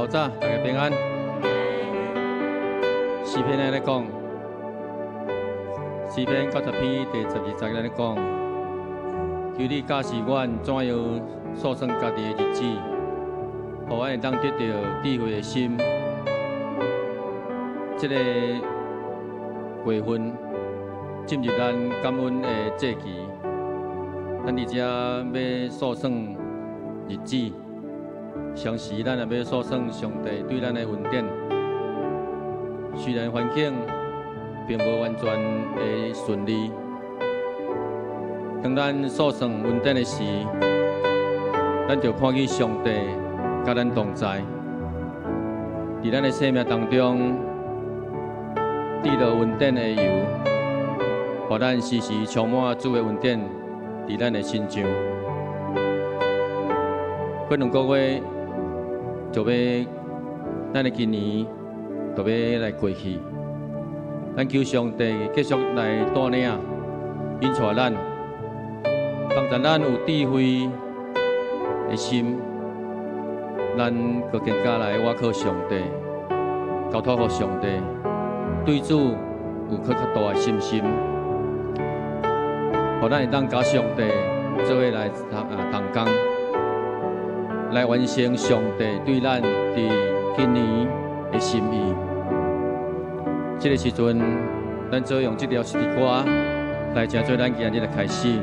好早，大家平安。詩篇按呢講，詩篇90篇第12節按呢講，求你教示阮怎樣數算家己的日子，予阮會當得著智慧的心。這個月份進入咱感恩的節期，咱佇遮欲數算日子，同時咱也欲數算上帝對咱的恩典。雖然環境並無完全的順利，當咱數算恩典的時，咱就看見上帝佮咱同在，佇咱的生命當中，滴落恩典的油，予咱時時充滿主的恩典佇咱的身上。過2個月就欲咱的今年就欲來過去，咱求上帝繼續來帶領、引帶咱，幫助咱有智慧的心，咱閣更加來倚靠上帝，交託予上帝，對主有閣較大的信心，予咱會當佮上帝做伙來同工，來完成上帝對咱佇今年的心意。這个時陣，咱做用這條詩歌來成做咱今日的開始。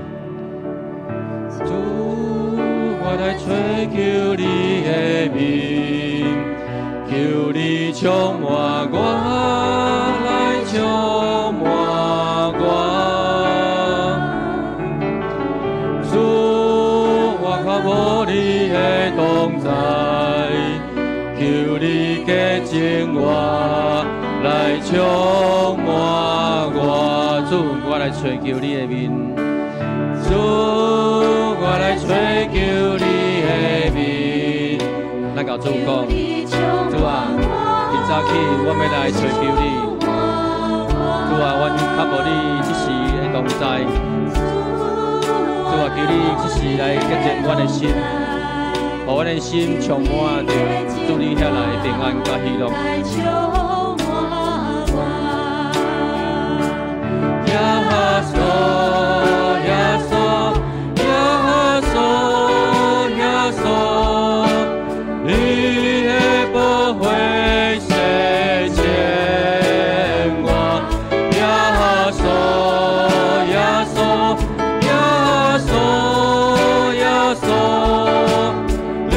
主，我來追求你的面，求你充滿我，來充滿我。主，我渴慕你的同在，求你潔淨我，來充滿我。主，我來追求你的面。主，我來追求你的面。咱共主講，主啊，今早起我欲來追求你。主啊，阮渴慕你這時的同在。主啊，求你這時來潔淨阮的心，予阮的心充滿著主你遐來的平安佮喜樂。耶穌，耶穌，耶穌，耶穌，你的寶血洗淨我。耶穌，耶穌，耶穌，耶穌，你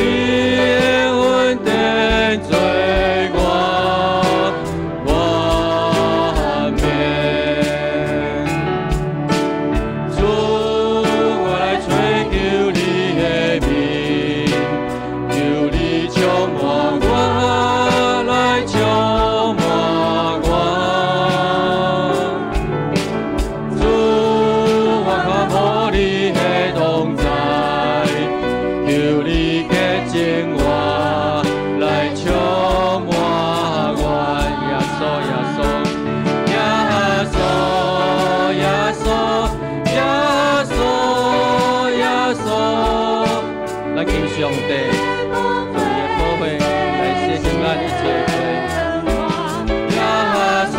的恩典做我冠冕。主，我來追求你的面，求你充滿我，來充滿我。主，我渴慕你的同在，求你潔淨我，來充滿我。耶穌，耶穌，耶穌，耶穌，耶穌，耶穌，咱求上帝用伊的寶血來洗淨咱一切的罪。耶穌，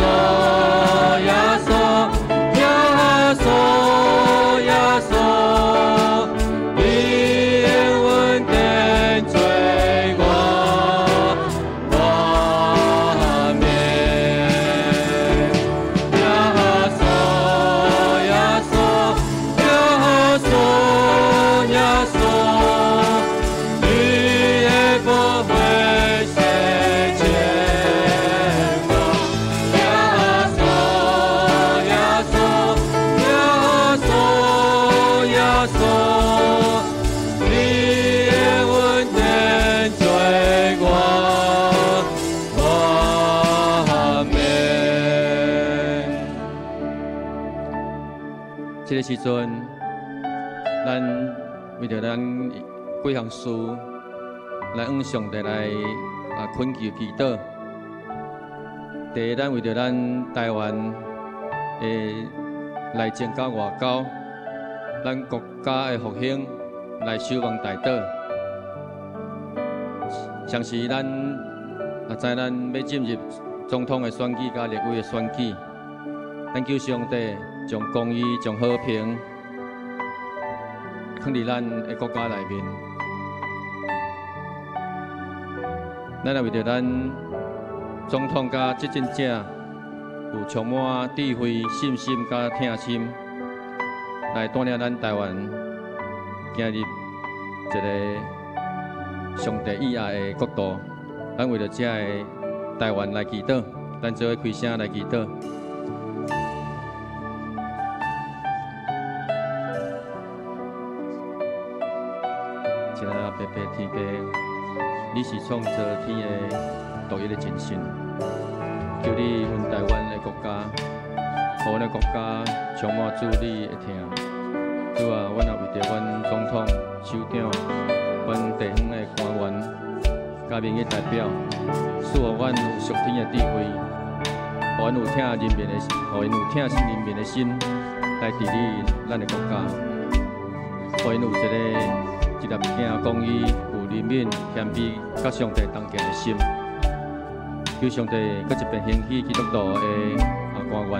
耶穌，耶穌，耶穌，你的恩典做我冠冕。耶穌，耶穌，耶穌，耶穌，你的寶血洗淨我。耶穌，耶穌，耶穌，耶穌，你的恩典做我冠冕。這个時陣，咱為著咱幾項事，來向上帝來懇求祈禱。第一，咱為著咱台灣的內政佮外交，咱國家的復興來守望代禱。同時，咱啊，知咱欲進入總統的選舉佮立委的選舉，咱求上帝將公義、將和平囥佇咱的國家內面。咱也為著咱總統佮執政者有充滿智慧、信心佮疼心，來帶領咱台灣行入一个上帝意愛的國度。咱為著遮个台灣來祈禱，咱做伙開聲來祈禱。親愛的阿爸父天父，你是創造天的獨一的真神，求你恩待阮的國家，予阮的國家充滿主你的疼。主啊，阮也為著阮總統、首長、阮地方的官員、佮民意代表，賜予阮有屬天的智慧，予阮有疼人民的，予𪜶有疼人民的心來治理咱的國家，予𪜶有一个一粒行公義、有憐憫、謙卑、佮上帝同行的心。求上帝閣一遍興起基督徒的官員，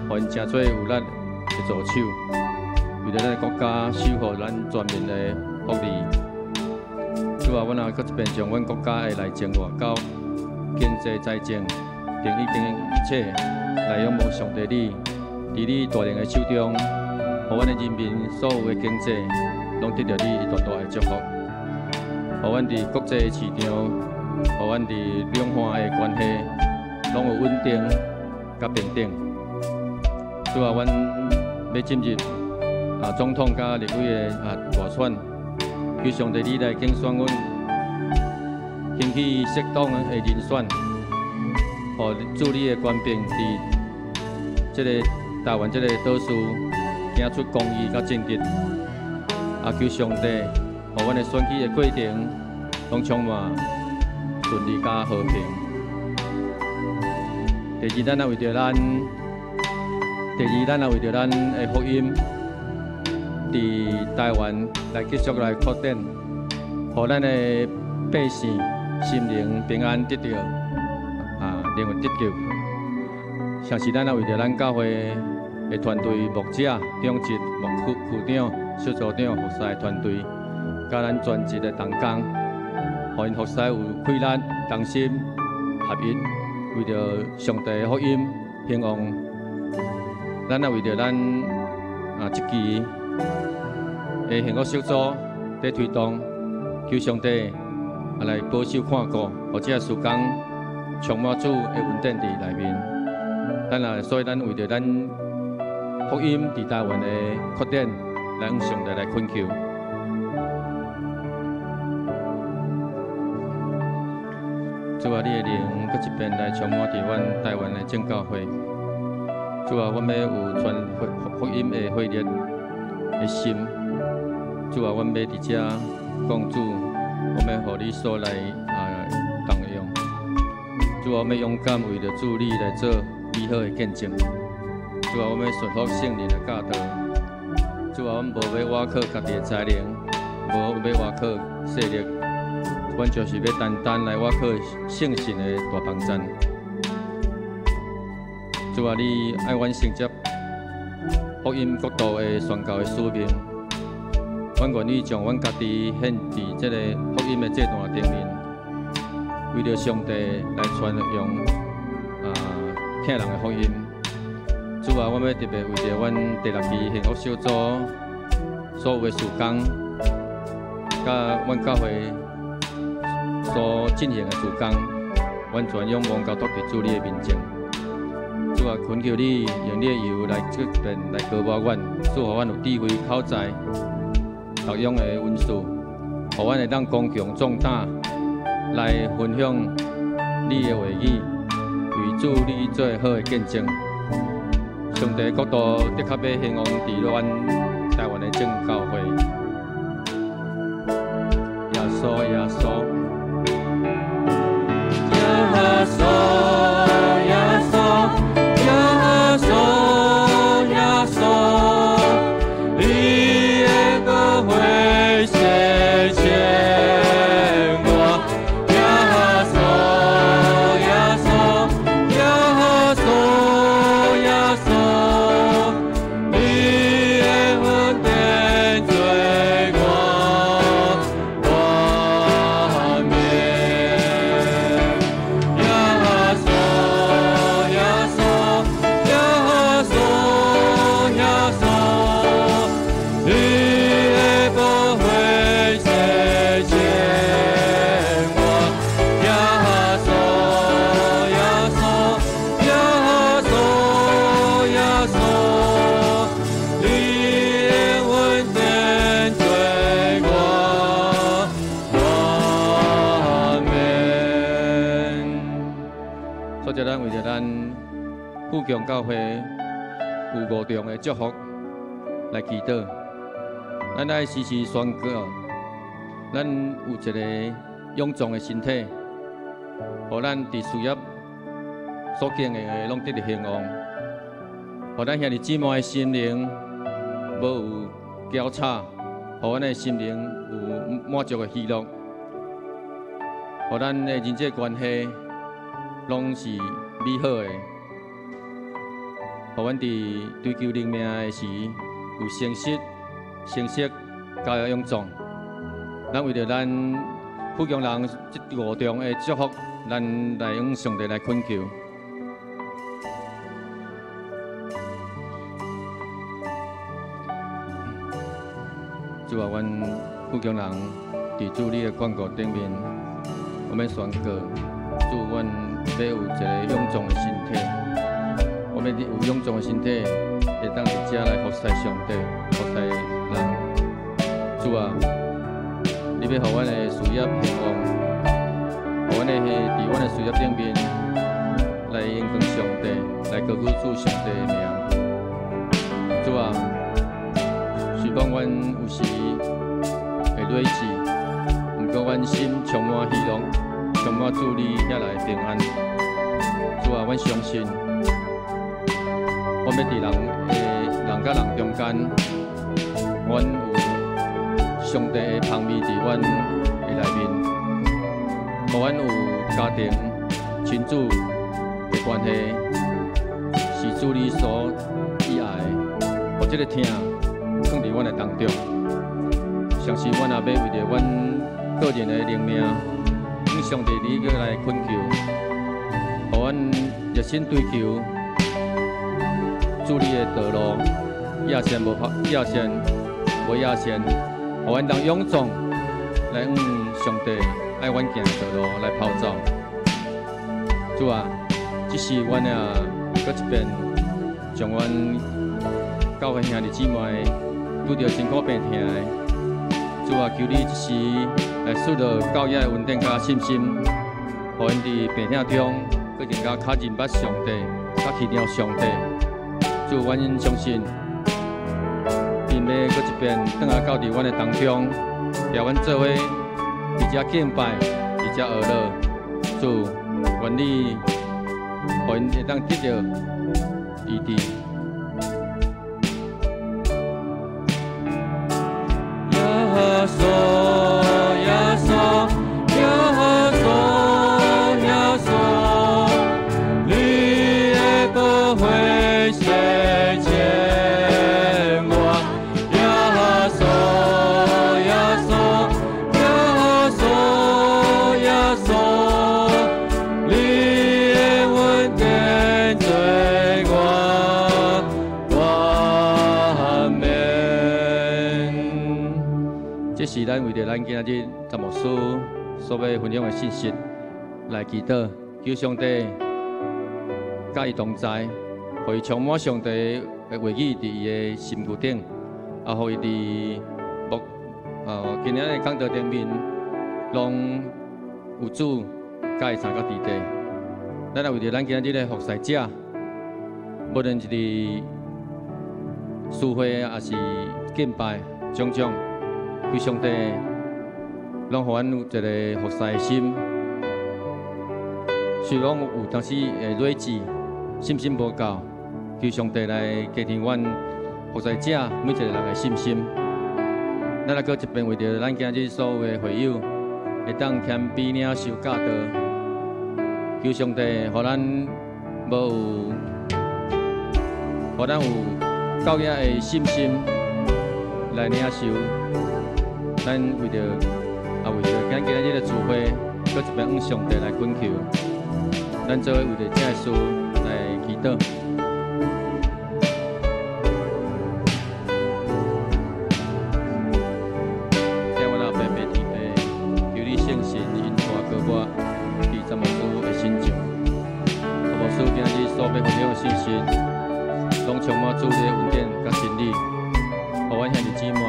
予𪜶成做有力的助手，為著咱的國家守護咱全民的福利。主啊，阮也閣一遍將阮國家的內政、外交、經濟、財政等一等一切，來仰望上帝你，佇你大能的手中，予阮的人民所有的經濟，攏得著你大大的祝福。予阮佇國際市場，予阮佇兩岸的關係，攏有穩定佮平等。主啊，阮欲進入總統佮立委的大選，求上帝你來揀選阮，興起適當的人選，予主你的權柄佇這个台灣這个島嶼行出公義佮正直。求上帝，予阮的選舉的過程攏充滿順利佮和平。第二，咱也為著咱，第二，咱也為著咱的福音佇台灣來繼續來擴展，予咱的百姓心靈平安得著靈魂得救。同時，咱也為著咱教會的團隊牧者、長執、牧區區長、小組長、服侍的團隊，佮咱全職的同工，予𪜶服侍有氣力、同心合一，為著上帝的福音興旺。咱也為著咱這期的幸福小組佇推動，求上帝來保守看顧，予這个事工充滿主的恩典佇內面。咱也所以咱為著咱福音佇台灣的擴展，來向上帝來懇求。主啊，你的靈閣一遍來充滿佇阮台灣的正教會。主啊，阮欲有傳福音的火熱的心。主啊，阮欲佇遮講主，阮欲予你所來動用。主啊，阮欲勇敢為著主你來做美好的見證。主啊，阮欲順服聖靈的教導。主啊，阮無欲倚靠家己的才能，無欲倚靠勢力，阮就是欲單單來倚靠聖神的大幫贊。主啊，你愛阮承接福音國度的宣教的使命，阮願意將阮家己獻佇這个福音的祭壇頂面，為著上帝來傳揚疼人的福音。主啊，阮欲特別為著阮第六期幸福小組所有的事工，佮阮教會所進行的事工，阮全仰望交託佇主你的面前。主啊，懇求你用你的油來這邊來膏抹阮，賜予阮有智慧、口才、各樣的恩賜，予阮會當剛強壯膽來分享你的話語，為主你做好的見證。上帝國度的確欲興旺佇阮台灣的正教會。耶穌，耶穌，耶穌，耶穌，耶穌，耶穌，你的膏血洗淨我，耶閣咱為著咱富強教會有五重的祝福來祈禱。咱愛時時宣告，咱有一个勇壯的身體，予咱佇事業所經營的攏得著興旺，予咱兄弟姊妹的心靈無有交叉，予阮的心靈有滿足的喜樂，予咱的人際關係攏是美好的，予阮佇追求靈命的時有誠實、誠實佮勇壯。咱為著咱富強人這五重的祝福，咱來向上帝來懇求。主啊，阮富強人佇主你的勸告頂面，我們宣告，主，阮欲有一个勇壯的身體，我們有勇壯的身體，會當佇遮來服侍上帝，服侍人。主啊，你欲予阮的事業興旺，予阮的佇阮的事業頂面來榮光上帝，來高舉主上帝的名。主啊，雖講阮有時會累志，毋過阮心充滿喜樂，充滿主你遐來的平安。主啊，阮相信，我欲佇人的人佮人中間，阮有上帝的芳味佇阮的內面，予阮有家庭親子的關係，是主你所喜愛的，予這个疼放佇阮的當中。相信阮也欲為著阮個人的靈命，向上帝你閣來懇求，予阮熱心追求主你的道路，野線無野線，無野線，予阮當勇壯來向上帝愛阮行的道路來跑走。主啊，這是阮啊，閣一遍將阮教會兄弟姊妹拄著辛苦病痛的，主啊，求你這時來賜落教會的恩典佮信心，予𪜶佇病痛中，閣更加較認捌上帝，較倚靠上帝。主，阮相信，𪜶欲閣一遍轉來到佇阮的當中，共阮做伙佇遮敬拜，佇遮學樂。主，願你予𪜶會當得著醫治。耶穌，耶穌，耶穌，耶穌，你的寶血洗淨我。耶穌，耶穌，耶穌，耶穌，你的恩典做我冠冕。這是咱為著咱今日詹牧師所欲分享的信息來祈禱，求上帝佮伊同在，予伊充滿上帝的話語佇伊的心肝頂，啊，予伊佇牧今日的講道頂面，攏有主佮伊相佮佇地。咱也為著咱今日的服侍者，無論是佇聚會抑是敬拜，種種，求上帝攏予阮有一个服侍的心。雖然有當時會累志，信心無夠，求上帝來加添阮服侍者每一个人的信心。咱來閣一遍為著咱今日所有的會友，會當謙卑領受教導，求上帝予咱無有，予咱有夠額的信心來領受。咱為著啊，為著咱今日的聚會，閣一遍向上帝來懇求，咱做伙為著這个事來祈禱。聽阮阿爸爸天父，求你聖神引帶膏抹佇詹牧師的身上，詹牧師今日所欲分享的信息，攏充滿主的恩典佮真理，予阮兄弟姊妹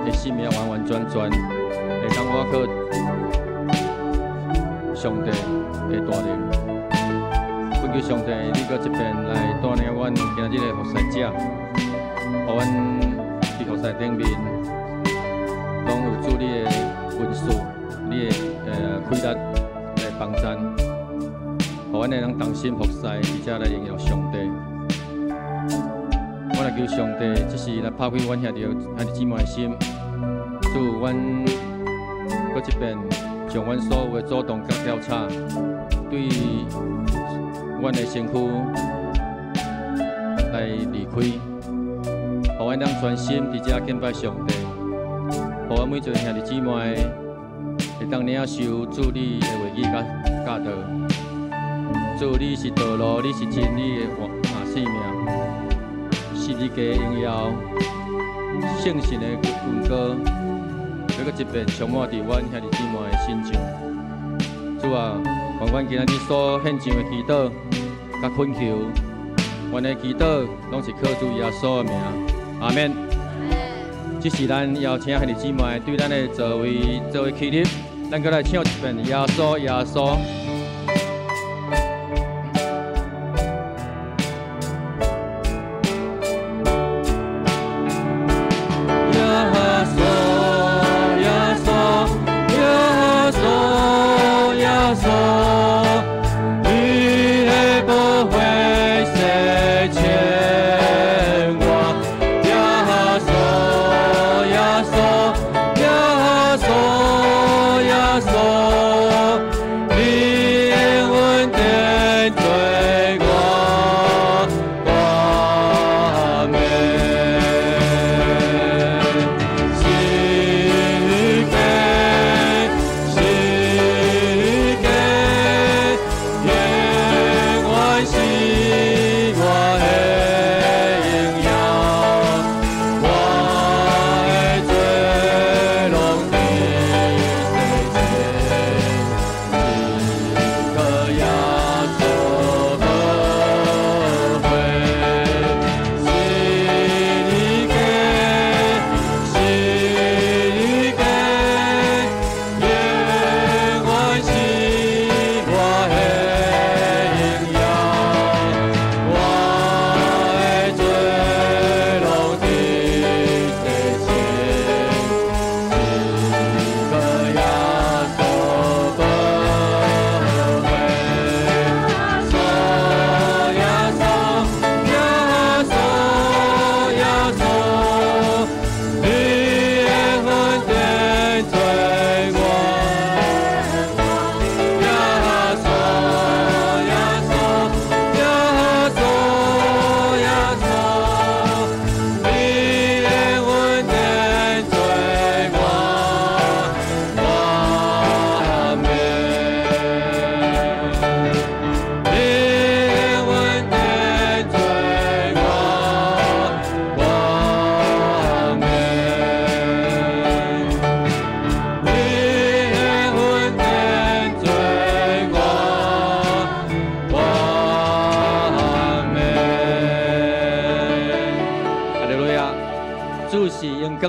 的生命完完全全會當倚靠上帝的大能，懇懇求上帝，你閣這遍來帶領阮今日的服侍者，予阮佇服侍頂面，攏有主你的恩賜，你的氣力來幫贊，予阮會當同心服侍，而且來榮耀上帝。我來求上帝，這時來拍開阮兄弟姊妹的心，主，阮閣這遍將阮所有的阻擋佮調查，對阮的身軀來離開，予阮當專心佇遮敬拜上帝，予阮每一个兄弟姊妹會當領受主你的話語佮教導。主，你是道路，你是真理的活生命，十字架榮耀，聖神的恩膏，閣閣這遍充滿佇阮兄弟姊妹的身上。主啊，願阮今仔日所獻上的祈禱佮懇求，阮的祈禱攏是靠主耶穌的名，阿們。這時咱邀請兄弟姊妹對咱的座位做伙起立，咱閣來唱一遍耶穌耶穌。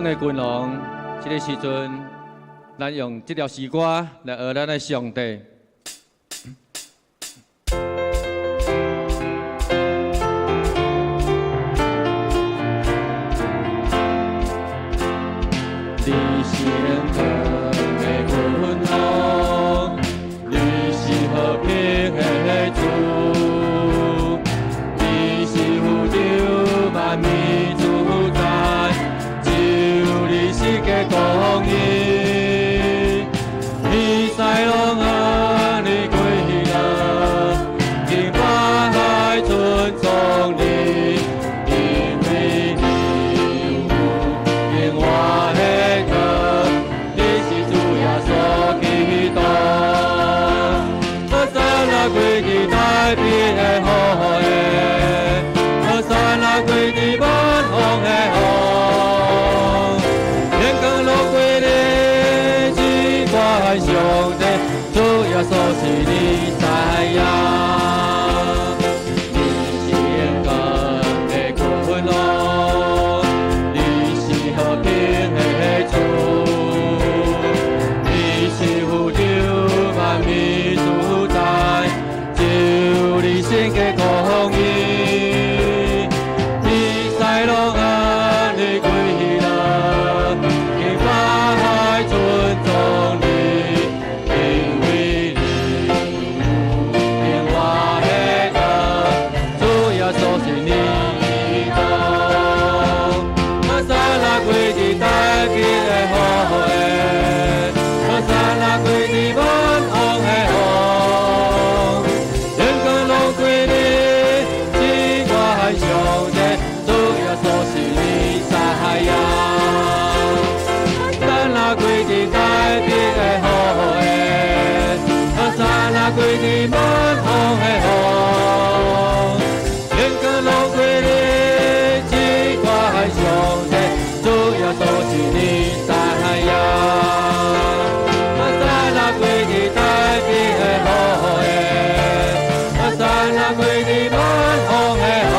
的君王，這个時陣，咱用這條詩歌來學咱的上帝。你是永恆的君王，你是和平的主，你是宇宙萬物主宰，只有你是個公義，天使攏按你歸納，敬拜尊崇你，因為你有永活的道，你是主耶穌基督。和散那歸佇大衛的後裔，和散那歸佇萬王的王。天光落歸你，至高上帝，主耶穌是彌賽亞。你是永恆的君王，你是和平的主，你是宇宙萬物主宰，只有你先個歸佇大衛的後裔，和散那歸佇滿風的風。榮光攏歸予至高上帝，主耶穌是彌賽亞。和散那歸佇大衛的後裔，和散那歸佇滿風的風。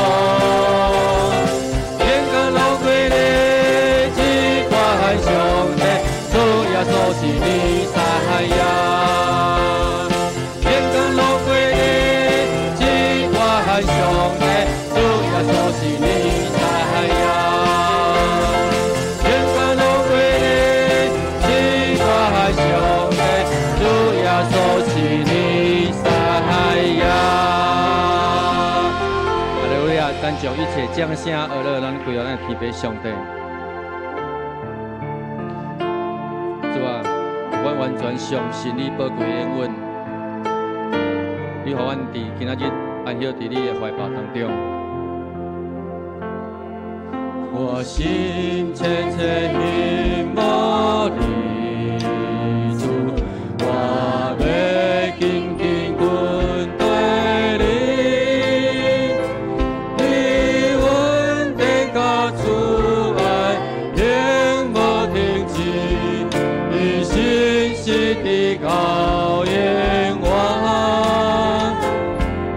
榮光攏歸予至高上帝，主耶穌是彌賽亞。榮光攏歸予至高上帝，主耶穌是彌賽亞。榮光攏歸予至高上帝，主耶穌是彌賽亞。哈利路亞！咱將一切掌聲、呵樂，咱歸予咱的天父上帝。主啊，阮完全相信你寶貴的應允，你予阮佇今仔日安歇佇你的懷抱當中。我心切切欣慕你主，我欲緊緊跟隨你，你恩典佮慈愛永無停止，你信實直到永遠。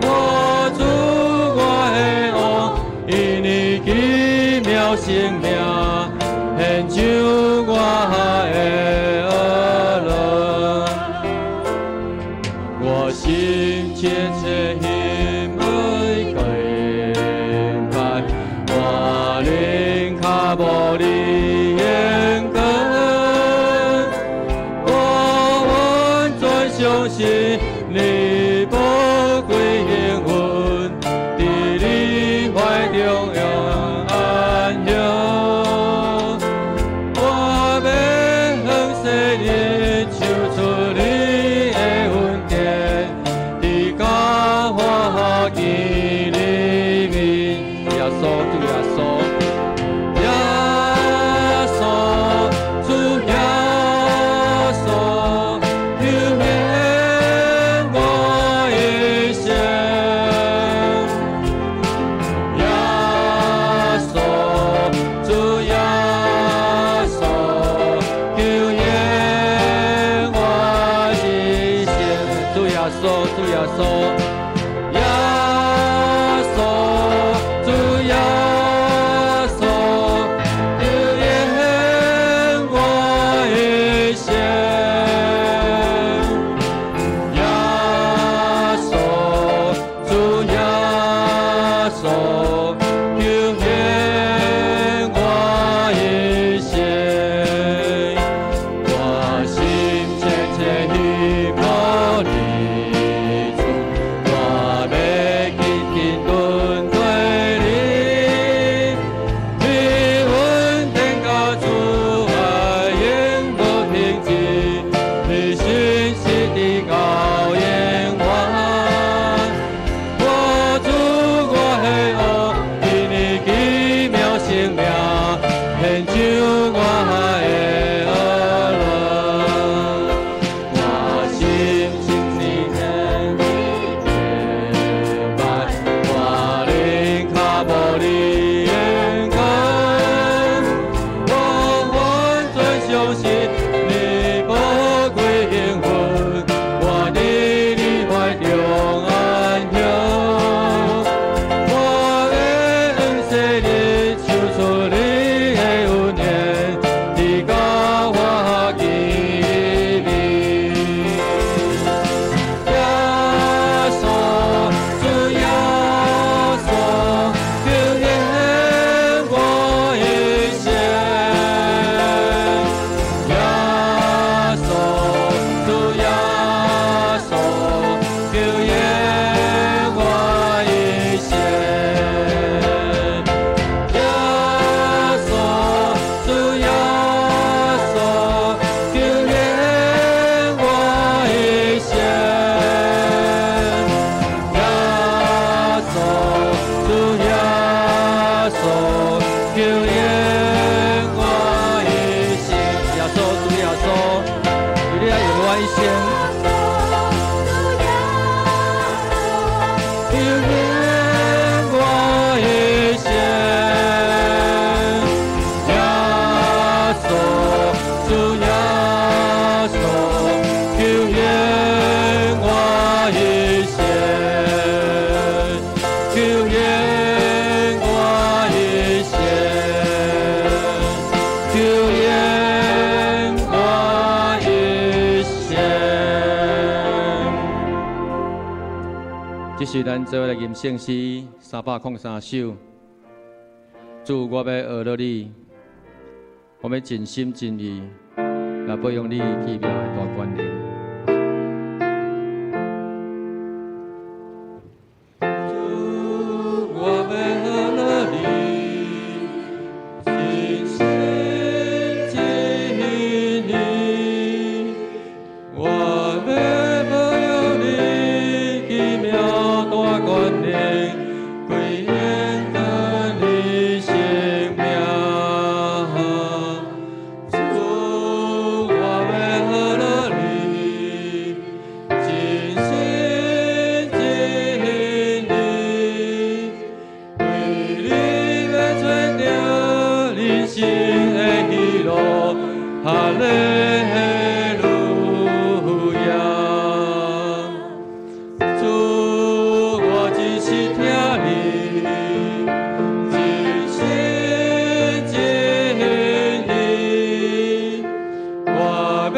我主我的王，以你奇妙生命，獻上我的呵樂。我心切切欣愛敬拜，我靈跤步你應允，我完全相信你寶貴應允，佇你懷中永安歇。我欲向世人唱出你的恩典，直到我見你面。耶穌，主耶穌，耶穌，主耶穌，求免我一生。耶穌，主耶穌，求免我一生。主耶穌，主耶穌，耶穌，主耶穌，求免我一生。耶穌，主耶穌，求免我一生。我心切切欣慕你主，我欲緊緊跟隨你，你恩典佮慈愛永無停止，你信實直到永遠。我主我的王，以你奇妙生命，獻上我的呵樂。我心心裡天敬拜，我靈跤步你應允，我完全相信你寶貴應允，我佇你懷中安歇。我欲向世人唱出你的恩典，直到我見你面。耶穌，主耶穌，求免我一生。耶生。求援我一生，耶稣，主耶稣，求援我一生，求援我一生，求援我一生。这是咱做伙来吟圣诗303首。主，我欲学了你，我欲尽心尽意来褒扬你奇妙的大权能。主，我欲学了你，尽心尽意，我欲褒扬你奇妙大权能，归荣耀你圣名。主，我欲学了你，尽心尽意，为你欲揣著人生的喜乐，哈利路亚。主，我真实疼你，尽心尽意，我欲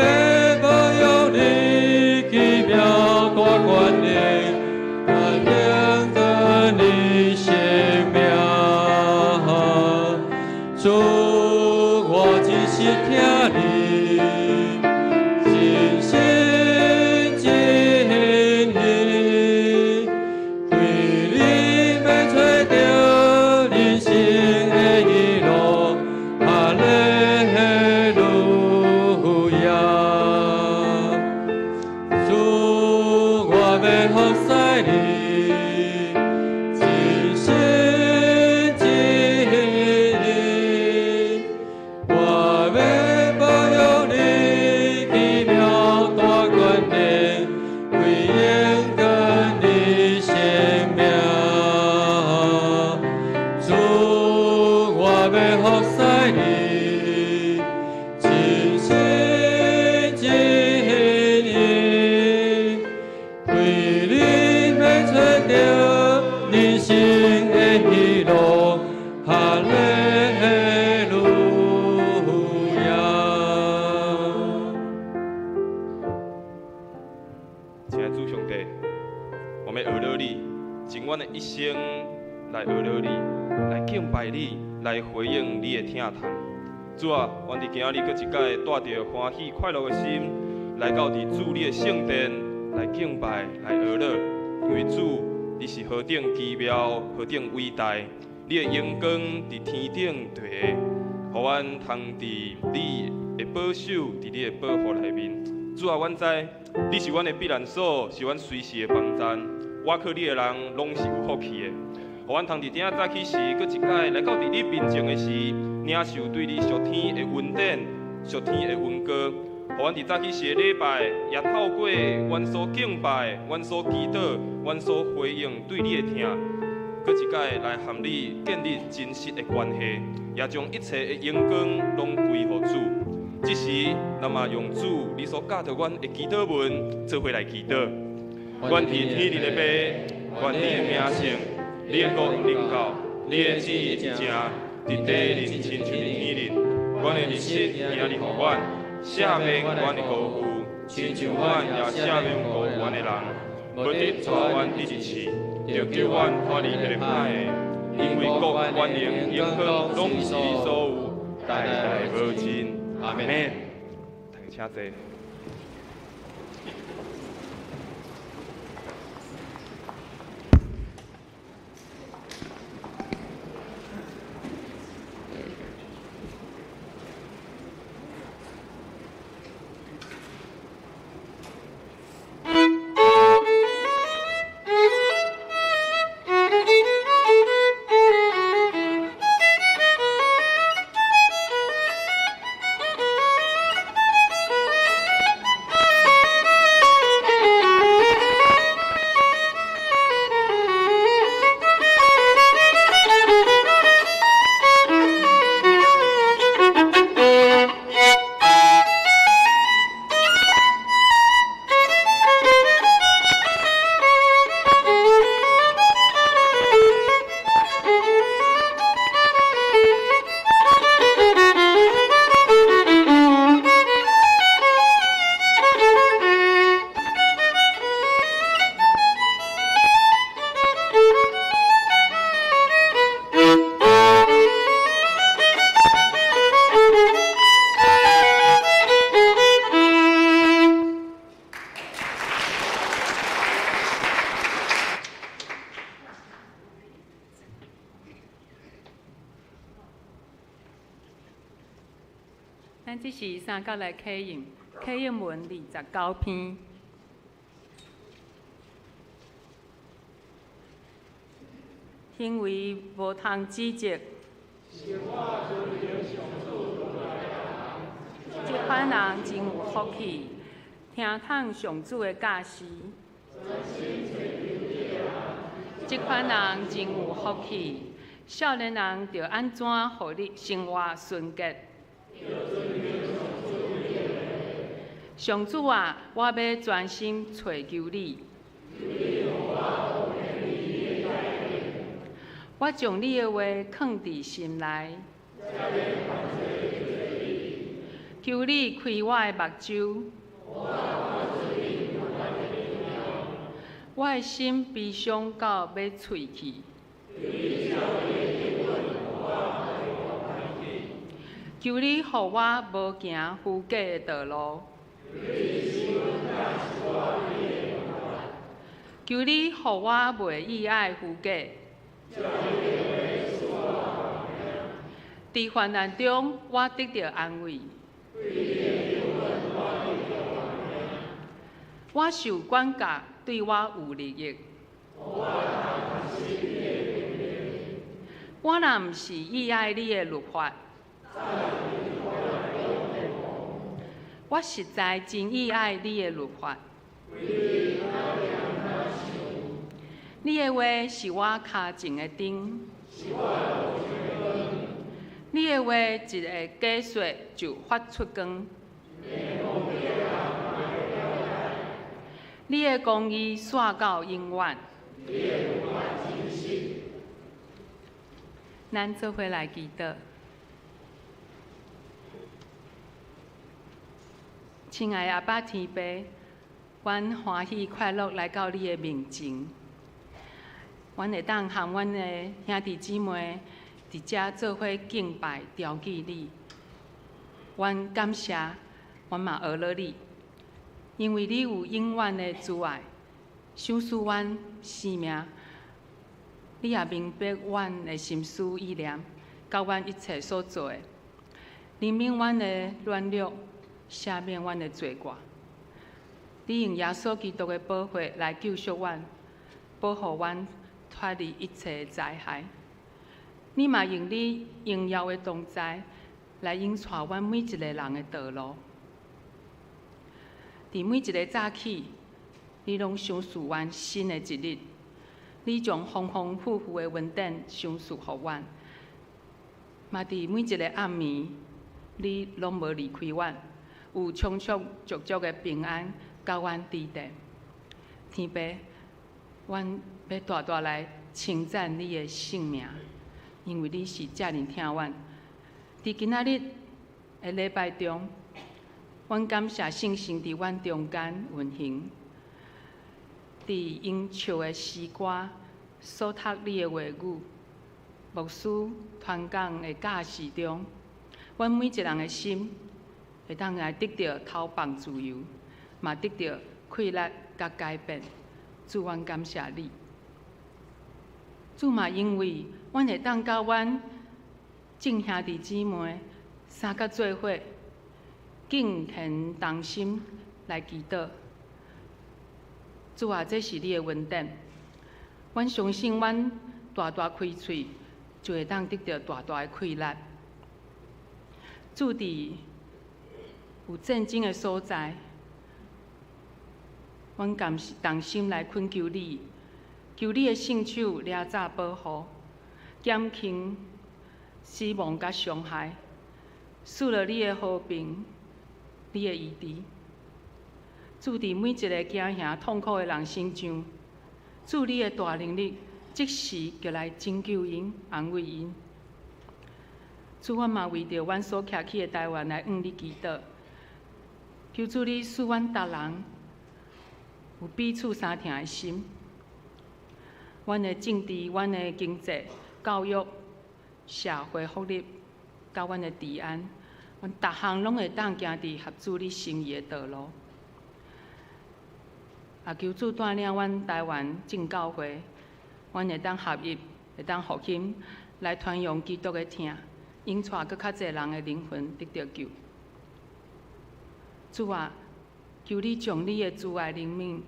褒扬你奇妙大权能，来荣耀你圣名。主，我真实疼你，尽心尽意，为你欲揣著人生的喜乐，哈利路亚。主，我欲服侍你，尽心尽意，我欲褒扬你奇妙大权能，归荣耀你圣名。主，我欲服侍你，尽心尽意，为你欲揣著人生的喜乐，哈利路亚。亲爱的主上帝，我欲学了你，尽阮的一生来学了你，来敬拜你，来回应你的疼痛。主啊，阮伫今仔日阁一摆带著欢喜快乐的心，来到伫主你的圣殿来敬拜，来学了。因为主，你是何等奇妙，何等伟大，你的荣光伫天顶地下，予阮通伫你的保守，伫你的保护内面。主啊，阮知你是阮的避难所，是阮随时的帮赞。倚靠你的人，拢是有福气的。予阮通伫顶早起时，阁一摆来到伫你面前的时，领受对你属天的恩典、属天的恩膏。予阮伫早起时的礼拜，也透过阮所敬拜、阮所祈祷、阮所回应对你的疼，阁一摆来和你建立真实的关系，也将一切的荣光拢归予主。这时，咱嘛用主你所教导阮的祈祷文，做伙来祈祷。愿伫天顶的父，愿你的名圣，你的国临到，你的旨意成，伫地里亲像伫天顶。阮的日食今日予阮，赦免阮的辜负，亲像阮也赦免辜负阮的人。无得带阮伫一试，著救阮脫離彼个歹的。因為國、權能、榮光，攏是你所有，代代無盡。阿門。大家請坐。 Thank you. 咱這時三角來啟應，啟應文29篇。行為無通指責，這款人真有福氣，聽通上主的教示。這款人真有福氣，少年人著按怎予你生活純潔？上主啊，我欲專心揣求你。我將你的話囥佇心內。求你開我的目睭。我的心悲傷到欲碎去。求你予我無行虛假的道路。求你予我袂喜愛虛假。佇患難中，我得著安慰。我受管教，對我有利益。我若毋是喜愛你的律法，我實在真喜愛你的律法。你的話是我跤前的燈，你的話一个解說就發出光。你的公義紲到永遠。咱做伙來祈禱。親愛的阿爸天父，阮歡喜快樂來到你的面前。阮會當和阮的兄弟姊妹佇遮做伙敬拜、調記你。阮感謝，阮嘛學了你，因為你有永遠的慈愛，賞賜阮生命。你也明白阮的心思意念，佮阮一切所做的，憐憫阮的軟弱，赦免阮的罪過。你用耶穌基督的寶血來救贖阮，保護阮脫離一切的災害。你嘛用你榮耀的同在來引帶阮每一個人的道路。佇每一个早起，你攏賞賜阮新的一日。你將豐豐富富的恩典賞賜予阮。嘛佇每一个暗暝，你攏無離開阮，有充充足足的平安佮阮佇咧。天父，阮欲大大來稱讚你的聖名，因為你是遮爾疼阮。佇今仔日的禮拜中，阮感謝聖神佇阮中間運行，佇𪜶唱的詩歌、所讀你的話語、牧師傳講的教示中，阮每一人的心會當來得著投放自由，嘛得著氣力佮改變。主，阮感謝你。主嘛，因為阮會當佮阮眾兄弟姊妹三角做伙，敬虔同心來祈禱。主啊，這是你的恩典。阮相信，阮大大開喙，就會當得著大大的氣力。主佇有戰爭的所在，阮甘同心來懇求你，求你的聖手掠早保護，減輕死亡佮傷害，賜予你的和平，你的醫治。主佇每一个驚嚇痛苦的人身上，主你的大能力，即時就來拯救𪜶、安慰𪜶。主，阮嘛為著阮所徛起的台灣來向你祈禱，求主你賜阮逐人有彼此相疼的心。阮的政治、阮的經濟、教育、社會福利，佮阮的治安，阮逐項攏會當行佇合主你心意的道路。也求主帶領阮台灣正教會，阮會當合一，會當復興，來傳揚基督的疼，引帶閣較濟人的靈魂得著救。主啊，求你將你的慈愛憐憫、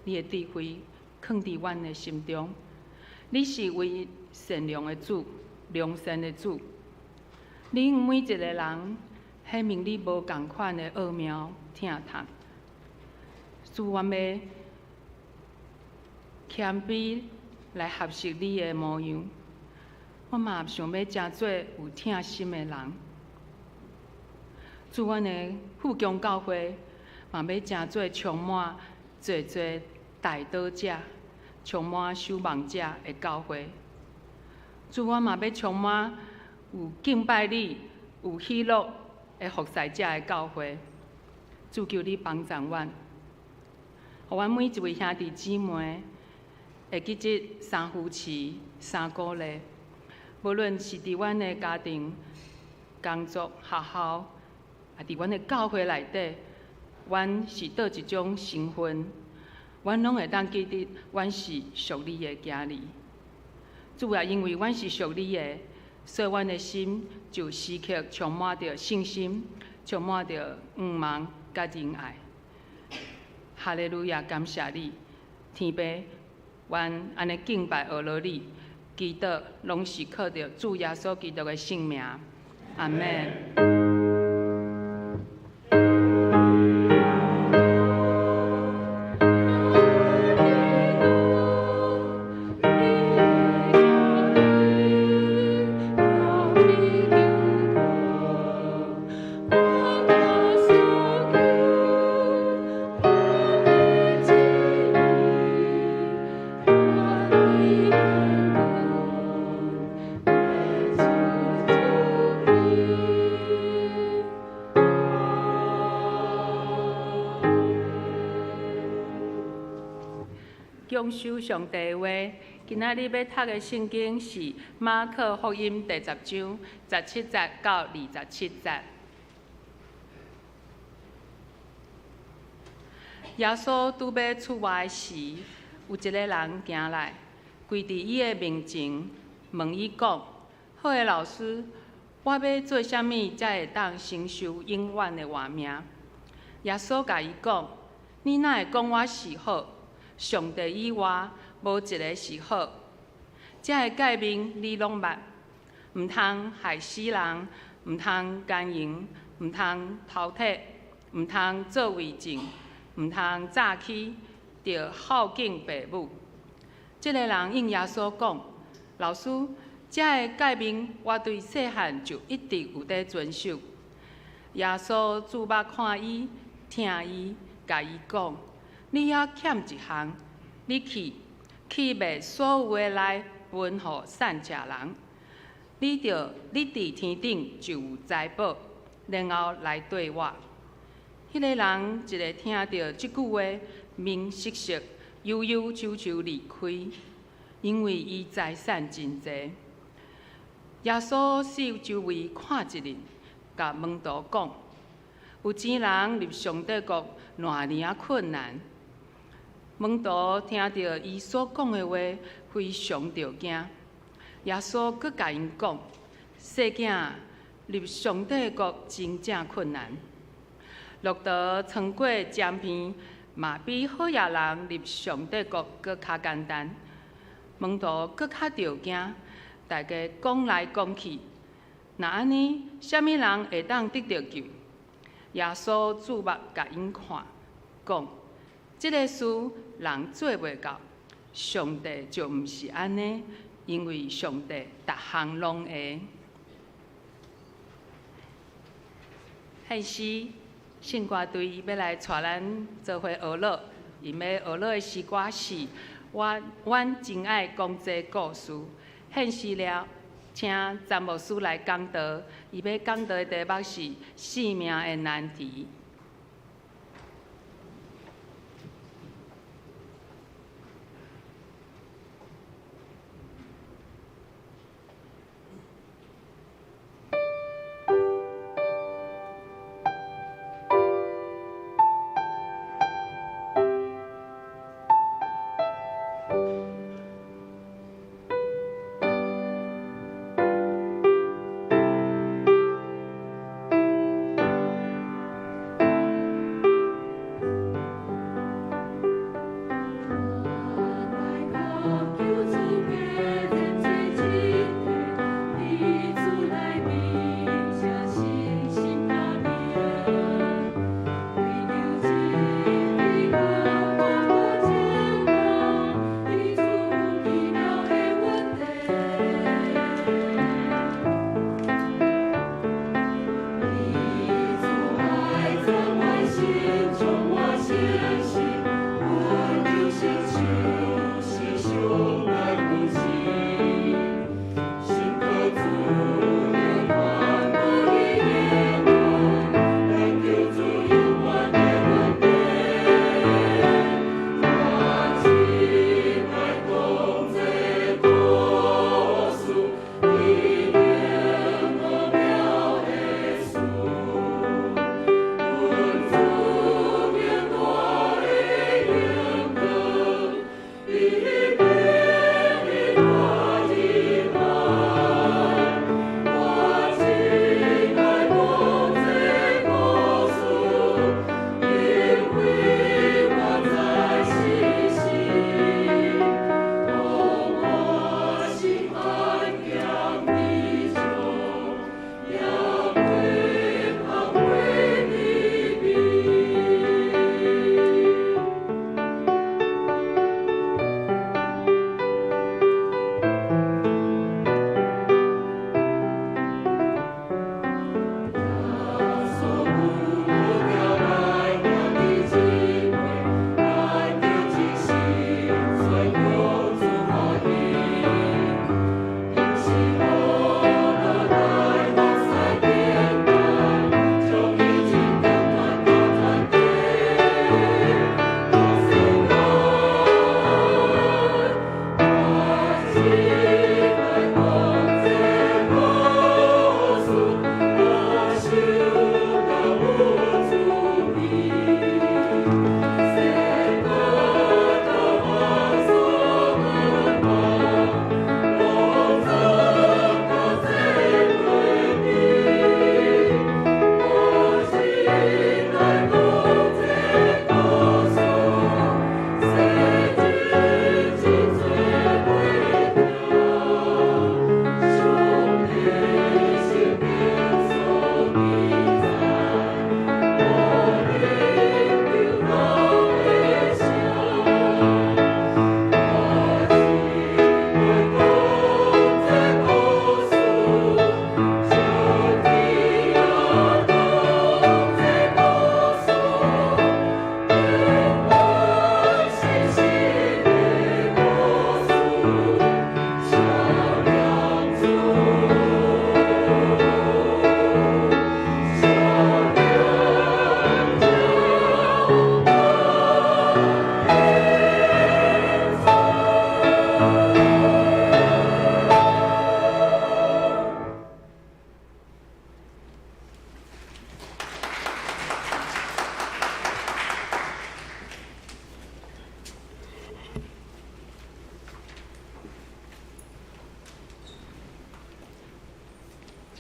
你的智慧，囥佇阮的心中。你是唯一善良的主，良善的主。你向每一個人顯明你無仝款的奧妙疼痛。主，阮欲謙卑來學習你的模樣。我嘛想欲成做有疼心的人。主，阮的富強教會嘛欲成做充滿濟濟代禱者、充滿守望者的教會。主，阮嘛欲充滿有敬拜你、有喜樂的服侍者的教會。主，求你幫贊阮，予阮每一位兄弟姊妹會記這三扶持、三鼓勵。無論是佇阮的家庭、工作、學校，啊，佇阮的教會內底，阮是佗一種身份，阮攏會當記得，阮是屬你的囝兒。主啊，因為阮是屬你的，所以阮的心就時刻充滿著信心，充滿著向望佮仁愛。哈利路亞，感謝你，天父，阮按呢敬拜阿羅你，祈禱攏是靠著主耶穌基督的聖名，阿們。享受上帝的話。今仔日欲讀的聖經是馬可福音第十章十七節到二十七節。耶穌拄欲出外時，有一個人行來，跪佇伊的面前，問伊講：好的老師，我欲做啥物才會當承受永遠的活命？耶穌共伊講：你哪會講我是好？上帝以外，無一个是好。這个誡命你攏捌，毋通害死人，毋通姦淫，毋通偷提，毋通做偽證，毋通詐欺，著孝敬父母。這个人應耶穌講：老師，這个誡命我對細漢就一直有佇遵守。耶穌注目看伊，疼伊，共伊講：你猶欠一項，你去去賣所有的來分予散赤人，你著你佇天頂就有財寶，然後來綴我。彼个人一个聽著這句話，面色色，憂憂愁愁離開，因為伊財產真濟。耶穌四周圍看一陣，共門徒講：有錢人入上帝國，偌爾仔困難。門徒聽著伊所講的話，非常著驚。耶穌閣共𪜶講：細囝，入上帝國真正困難。駱駝穿過針鼻，嘛比好額人入上帝國閣較簡單。門徒閣較著驚，大家講來講去，若按呢，啥物人會當得著救？耶穌注目共𪜶看，講：這个事人做袂到，上帝就毋是按呢，因為上帝逐項攏會。彼時，聖歌隊欲來帶咱做伙學樂，𪜶欲學樂的詩歌是：我阮真愛講這故事。獻詩了，請詹牧師來講道，伊欲講道的題目是生命的難題。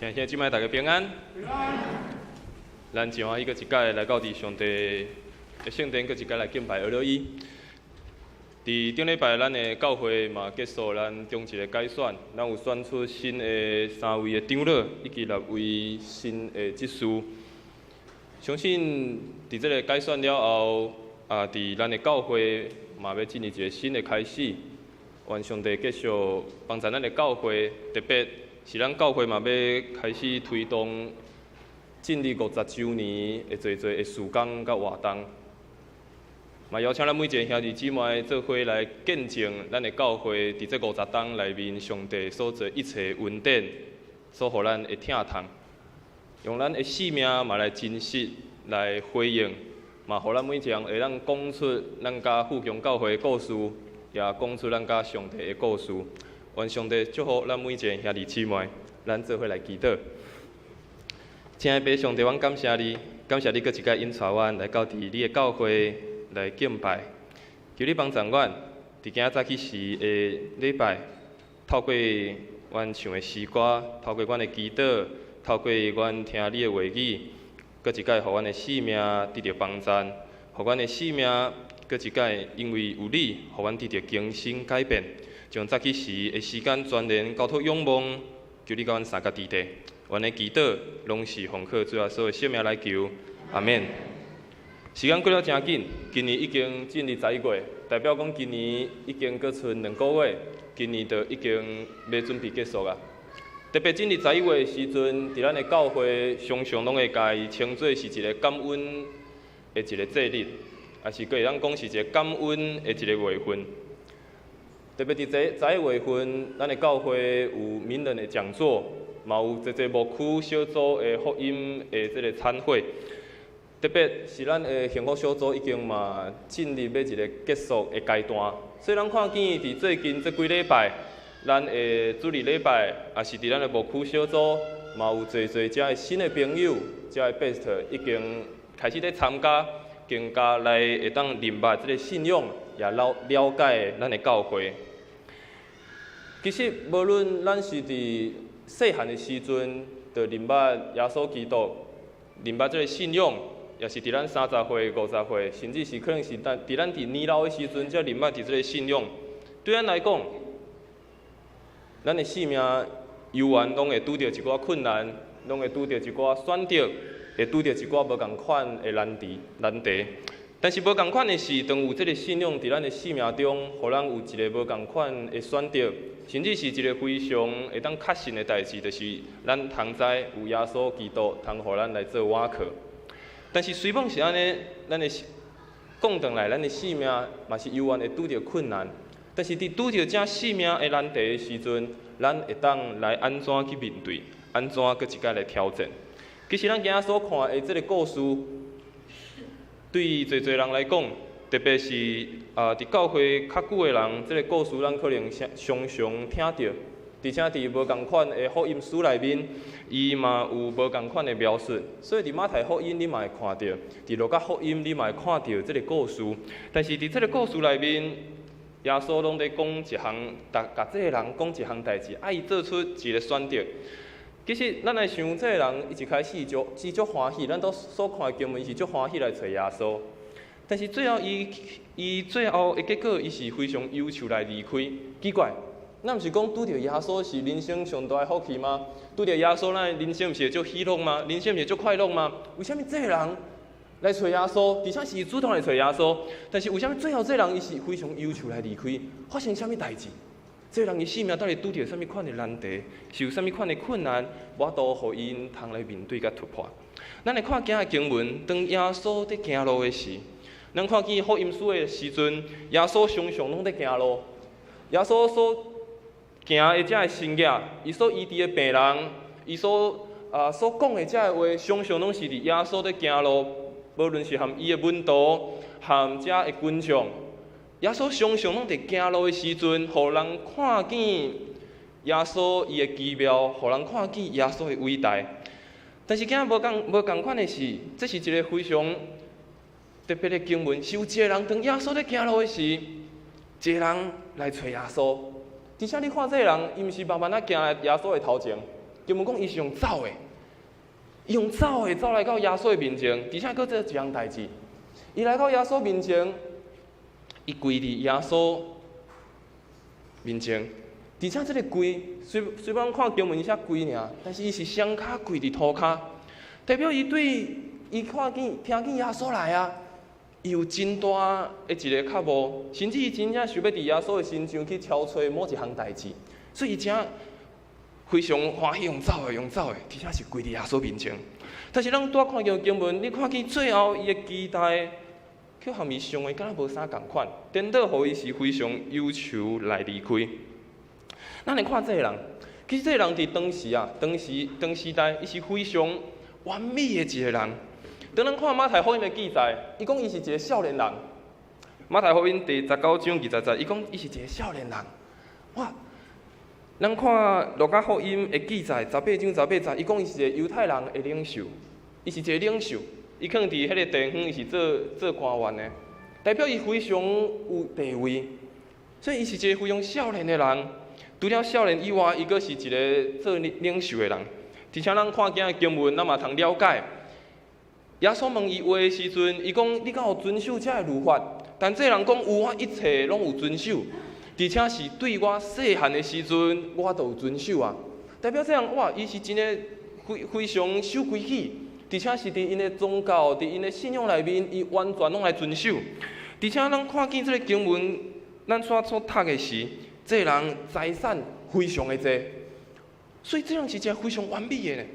親兄姊妹，大家平安。平安。咱真歡喜，閣一擺來到佇上帝的聖殿，閣一擺來敬拜阿羅伊。佇頂禮拜，咱的教會嘛結束咱中一個改選，咱有選出新的三位的長老，以及六位新的執事。相信佇這個改選了後，啊，佇咱的教會嘛欲進入一個新的開始。願上帝繼續幫助咱的教會，特別是咱教會嘛欲開始推動進入50週年的濟濟的事工佮活動，嘛邀請咱每一個兄弟姊妹做伙來見證咱的教會佇這50冬內面上帝所做一切恩典，所予咱的疼痛，用咱的生命嘛來真實來回應，嘛予咱每一個人會當講出咱佮富強教會的故事，也講出咱佮上帝的故事。願上帝祝福咱每一個兄弟姊妹，咱做伙來祈禱。親愛的父上帝，阮感謝你，感謝你閣一擺引帶阮來到佇你的教會來敬拜。求你幫助阮，佇今仔早起時的禮拜，透過阮唱的詩歌，透過阮的祈禱，透過阮聽你的話語，閣一擺予阮的生命得著幫助，予阮的生命閣一擺因為有你，予阮得著更新改變。將早起時的時間全然交託仰望，求你佮阮相佮佇地。阮的祈禱攏是奉靠主耶穌的聖名來求，阿們。時間過了誠緊，今年已經進入11月，代表講今年已經閣賰2個月，今年就已經欲準備結束啊。特別進入十一月的時陣，佇咱的教會常常攏會共伊稱做是一個感恩的一個節日，抑是閣會當講是一個感恩的一個月份。特別佇這11月份，咱的教會有名人的講座，嘛有濟濟牧區小組的福音的這個餐會。特別是咱的幸福小組已經嘛進入欲一個結束的階段，所以咱看見佇最近這幾禮拜，咱的主日禮拜，抑是佇咱的牧區小組，嘛有濟濟遮的新的朋友，遮的 best 已經開始咧參加，更加來會當認捌這個信仰，也了了解咱的教會。其實，無論咱是佇細漢的時陣就認捌耶穌基督，認捌這個信仰，抑是佇咱30歲、50歲，甚至是可能是咱佇咱佇年老的時陣才認捌佇這個信仰。對咱來講，咱的生命猶原攏會拄著一寡困難，攏會拄著一寡選擇，會拄著一寡無仝款的難題難題。但是無仝款的是，當有這個信仰佇咱的生命中，予咱有一個無仝款的選擇，甚至是一個非常會當確信的代誌，就是咱通知有耶穌基督通予咱來做倚靠。但是雖罔是按呢，咱的講轉來，咱的生命嘛是猶原會拄著困難。但是佇拄著這生命的難題的時陣，咱會當來按怎去面對，按怎閣一擺來挑戰。其實咱今仔所看的這個故事，對濟濟人來講，特別是啊，佇教會較久的人，這個故事咱可能常常聽著，而且佇無仝款的福音書內面，伊嘛有無仝款的描述。所以佇馬太福音你嘛會看著，佇路加福音你嘛會看著這個故事。但是佇這個故事內面，耶穌攏咧講一項，逐共這個人講一項代誌，愛伊做出一個選擇。其實，咱來想，這個人伊一開始就是足歡喜，咱都所看的經文是足歡喜來揣耶穌。但是最後，伊伊最後的結果，伊是非常憂愁來離開。奇怪，咱毋是講拄著耶穌是人生上大的福氣嗎？拄著耶穌，咱的人生毋是會足喜樂嗎？人生毋是足快樂嗎？為啥物這個人來揣耶穌，而且是主動來揣耶穌？但是為啥物最後這個人伊是非常憂愁來離開？發生啥物代誌？這個人伊生命到底拄著啥物款的難題，是有啥物款的困難，無法度予𪜶通來面對佮突破。咱來看今仔的經文，當耶穌佇行路的時，咱看見福音書的時陣，耶穌常常攏佇行路。耶穌所行的這个神跡，伊所醫治的病人，伊所啊所講的這个話，常常攏是佇耶穌佇行路，無論是和伊的門徒，和遮的群眾。耶穌常常攏佇行路的時陣，予人看見耶穌伊的奇妙，予人看見耶穌的偉大。但是今仔無仝無仝款的是，這是一個非常特別的經文，是有一個人當耶穌咧行路的時，一個人來揣耶穌。而且你看這個人，伊毋是慢慢仔行來耶穌的頭前，經文講伊是用走的，伊用走的走來到耶穌的面前，而且閣做一項代誌。伊來到耶穌面前，伊跪佇耶穌面前，而且這个跪雖雖然看經文寫跪爾，但是伊是雙跤跪佇塗跤，代表伊對伊看見聽見耶穌來啊，伊有真大的一个渴慕，甚至伊真正想欲佇耶穌的身上去敲揣某一項代誌，所以伊真非常歡喜用走的，用走的，而且是跪佇耶穌面前。但是咱拄仔看見經文，你看見最後伊的期待，卻和伊想的敢若無啥仝款，顛倒予伊是非常憂愁來離開。咱來看這个人，其實這個人佇當時啊，當時當時代，伊是非常完美的一個人。當咱看馬太福音的記載，伊講伊是一個少年人。馬太福音第19章20節，伊講伊是一個少年人。哇！咱看路加福音的記載，18章18節，伊講伊是一個猶太人的領袖，伊是一個領袖，伊可能佇彼个地方伊是做做官員的，代表伊非常有地位，所以伊是一個非常少年的人。除了少年以外，伊閣是一個做領袖的人。而且咱看今仔經文，咱嘛通了解。耶穌問伊話的時陣，伊講：你敢有遵守這个律法？但這个人講有，我一切攏有遵守。而且是對我細漢的時陣，我都有遵守啊。代表這人哇，伊是真的非非常守規矩，而且是佇𪜶的宗教、佇𪜶的信仰內面，伊完全攏來遵守。而且咱看見這个經文，咱所所讀的是，這个人財產非常的濟，所以這人是一個非常完美的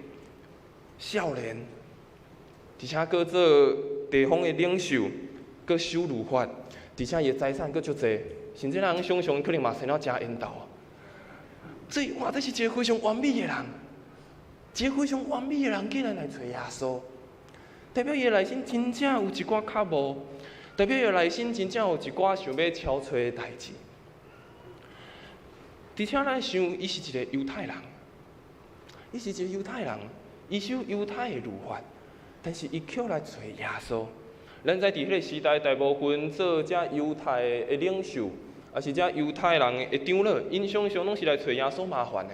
少年，而且閣做地方的領袖，閣守律法，而且伊的財產閣足濟。甚至咱想象可能嘛生了誠緣投。所以哇，這是一個非常完美的人，一個非常完美的人，竟然來揣耶穌，代表伊的內心真正有一寡渴慕，代表伊的內心真正有一寡想欲敲揣的代誌。而且咱想，伊是一個猶太人，伊是一個猶太人，伊守猶太的律法，但是伊卻來揣耶穌。咱知佇彼个時代，大部分做這猶太的領袖，抑是這猶太人的長老，𪜶常常攏是來揣耶穌麻煩的。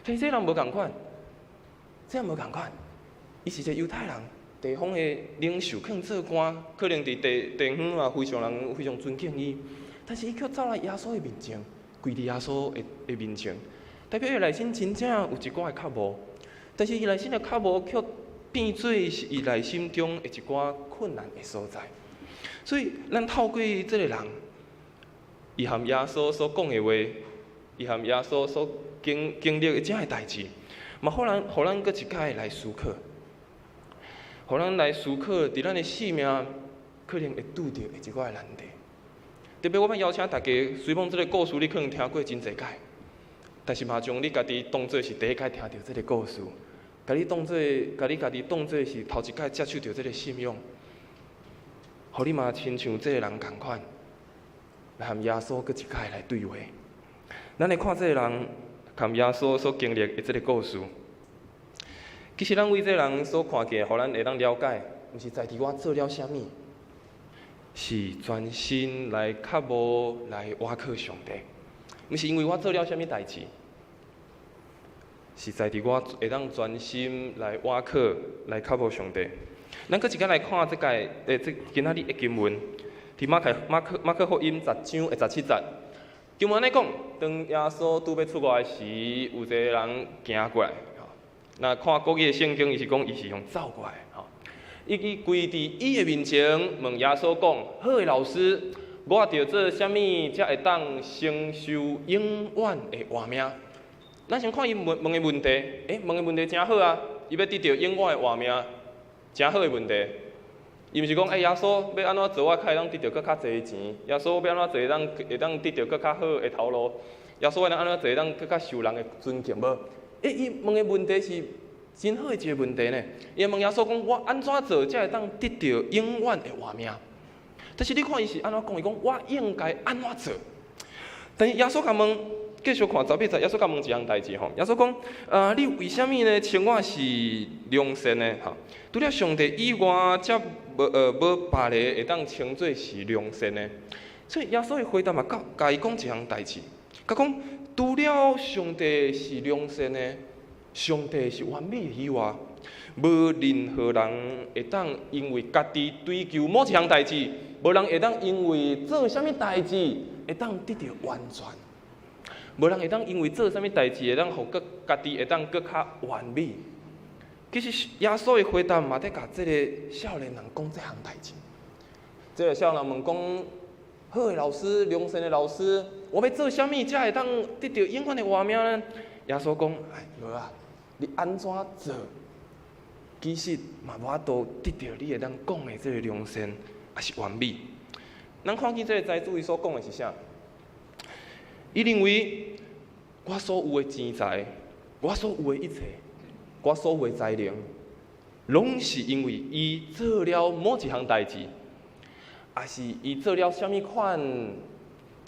但是這人無仝款，這人無仝款，伊是一個猶太人，地方的領袖，可能做官，可能佇地地方嘛非常人非常尊敬伊。但是伊卻走來耶穌的面前，跪佇耶穌的的面前，代表伊內心真正有一寡的渴慕。但是伊內心的渴慕卻變做是伊內心中的一寡困難的所在。所以，咱透過這个人，伊和耶穌所講的話，伊和耶穌所經經歷的這个代誌，嘛，予咱予咱閣一擺來思考，予咱來思考，佇咱的生命可能會拄著的一寡難題。特別我欲邀請大家，雖講這个故事你可能聽過真濟擺，但是嘛將你家己當做是第一擺聽著這个故事。共你當做，共你家己當做是頭一擺接觸著這个信仰，予你嘛親像這个人仝款，來和耶穌閣一擺來對話。咱來看這个人和耶穌所經歷的這个故事。其實咱為這个人所看見，予咱會當了解，毋是在佇我做了啥物，是專心來渴慕來倚靠上帝，毋是因為我做了啥物代誌。是在佇我會當專心來倚靠、來渴慕上帝。咱閣一擺來看這個，這今仔日的經文，佇馬太、馬可、馬可福音10章的17節。經文按呢講，當耶穌拄欲出外時，有一个人行過來。那看國語的聖經，伊是講伊是用走過來。吼，伊去跪佇伊的面前，問耶穌講：好的老師，我著做啥物才會當承受永遠的活命？咱先看伊問問的問題，問的問題誠好啊！伊欲得著永遠的活命，誠好的問題。伊毋是講，耶穌欲按怎做，我較會當得著閣較濟錢？耶穌欲按怎做，會當得著閣較好的頭路？耶穌會當按怎做，會當閣較受人的尊敬無？伊問的問題是真好的一个問題呢。伊問耶穌講，我按怎做才會當得著永遠的活命？但是你看伊是按怎講？伊講我應該按怎做？但是耶穌共問。繼續看18節，耶穌共問一項代誌吼。耶穌講：啊，你為啥物呢？稱我是良善呢？吼，除了上帝以外，才無無別个會當稱做是良善的。所以耶穌的回答嘛，佮共伊講一項代誌，共講除了上帝是良善的，上帝是完美的以外，無任何人會當因為家己追求某一項代誌，無人會當因為做啥物代誌會當得著完全。無人會當因為做啥物代誌會當予閣家己會當閣較完美。其實耶穌的回答嘛，佇共這个少年人講這項代誌。這个少年人問講：好的老師，良善的老師，我欲做啥物才會當得著永遠的活命呢？耶穌講：哎，無啊，你按怎做，其實嘛無法度得著你會當講的這个良善，抑是完美。咱看見這个財主伊所講的是啥？伊認為我所有的錢財，我所有的一切，我所有的才能，攏是因為伊做了某一項代誌，抑是伊做了啥物款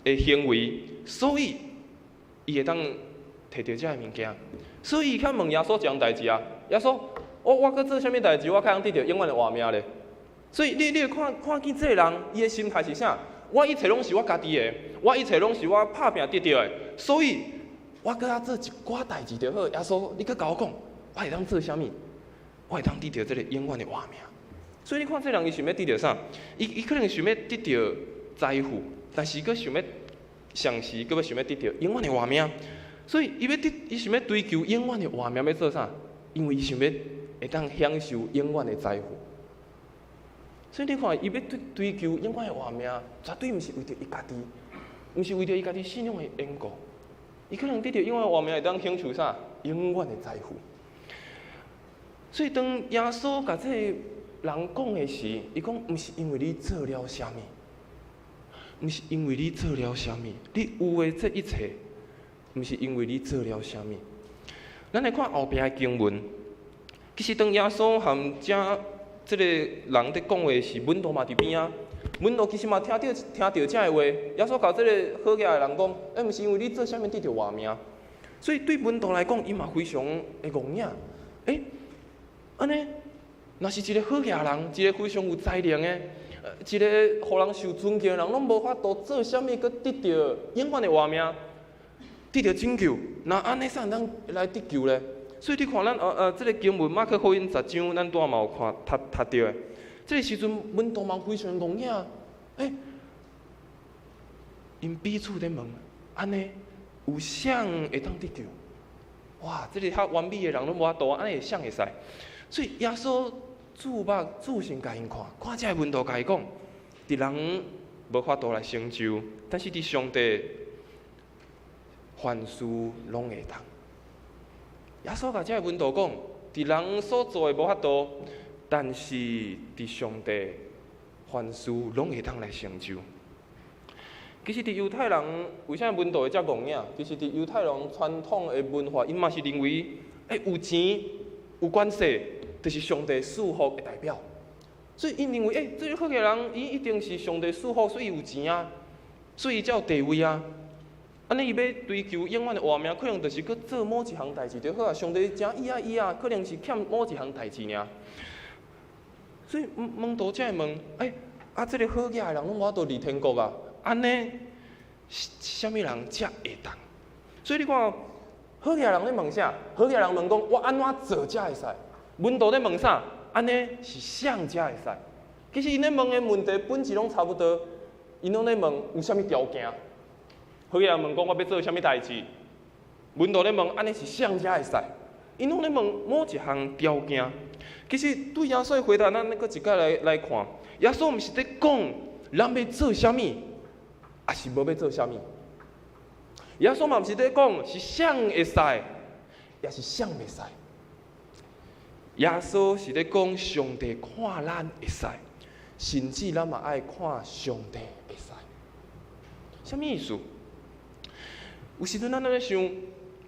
的行為，所以伊會當摕著這个物件。所以伊較問耶穌一項代誌啊，耶穌，我閣做啥物代誌，我較通得著永遠的活命咧？所以你會看見這个人，伊的心態是啥？我一切攏是我家己的，我一切攏是我拍拚得著的，所以我閣愛做一寡代誌就好。耶穌，你閣共我講，我會當做啥物？我會當得著這个永遠的活命。所以你看，這个人伊想欲得著啥？伊可能想欲得著財富，但是閣想欲同時閣欲想欲得著永遠的活命。所以伊欲得，伊想欲追求永遠的活命，欲做啥？因為伊想欲會當享受永遠的財富。所以你看，伊欲追求永遠的活命，絕對毋是為著伊家己，毋是為著伊家己信仰的緣故。伊可能得著永遠的活命，會當享受啥？永遠的財富。所以當耶穌共這个人講的時，伊講毋是因為你做了啥物，毋是因為你做了啥物，你有的這一切，毋是因為你做了啥物。咱來看後壁的經文，其實當耶穌和這个人佇講話時，門徒嘛佇邊仔，門徒其實嘛聽著這个話，耶穌共這个好額的人講，欸，毋是因為你做啥物得著活命，所以對門徒來講，伊嘛非常的戇影。欸，按呢，若是一个好額人，一个非常有才能的，一个予人受尊敬的人，攏無法度做啥物，閣得著永遠的活命，得著拯救，那按呢，啥人當來得救咧？所以你看咱這个經文馬可福音10章，咱拄仔嘛有看讀著的。這个時陣門徒嘛非常戇影，欸，𪜶彼此咧問，按呢有誰會當得救？哇，這个較完美的人攏無法度，按呢會誰會使？所以耶穌注目注神共𪜶看，看這个門徒共伊講，佇人無法度來成就，但是佇上帝凡事攏會當。耶穌共這个門徒講，佇人所做的無法度，但是佇上帝凡事攏會當來成就。其實，佇猶太人為啥門徒會遮戇影？其實，佇猶太人傳統的文化，𪜶嘛是認為，欸，有錢有權勢，就是上帝賜福的代表。所以，𪜶認為，欸，這个好額人，伊一定是上帝賜福，所以有錢啊，所以才有地位啊。按呢，伊欲追求永遠的活命，可能就是閣做某一項代誌就好啊。上帝誠喜愛伊啊，可能是欠某一項代誌爾。所以門徒才會問：欸，啊，這个好額的人攏無法度入天國啊？按呢，啥物人才會當？所以你看，好額的人咧問啥？好額的人問講：我按怎做才會使？門徒咧問啥？按呢是誰才會使？其實𪜶咧問的問題本質攏差不多，𪜶攏咧問有啥物條件？好額人問講我欲做啥物代誌？門徒咧問按呢是誰才會使？𪜶攏咧問某一項條件。其實對耶穌的回答，咱閣一擺來看，耶穌毋是佇講咱欲做啥物，抑是無欲做啥物。耶穌嘛毋是佇講是誰會使，抑是誰袂使。耶穌是佇講上帝看咱會使，甚至咱嘛愛看上帝會使。啥物意思？有時陣咱咧想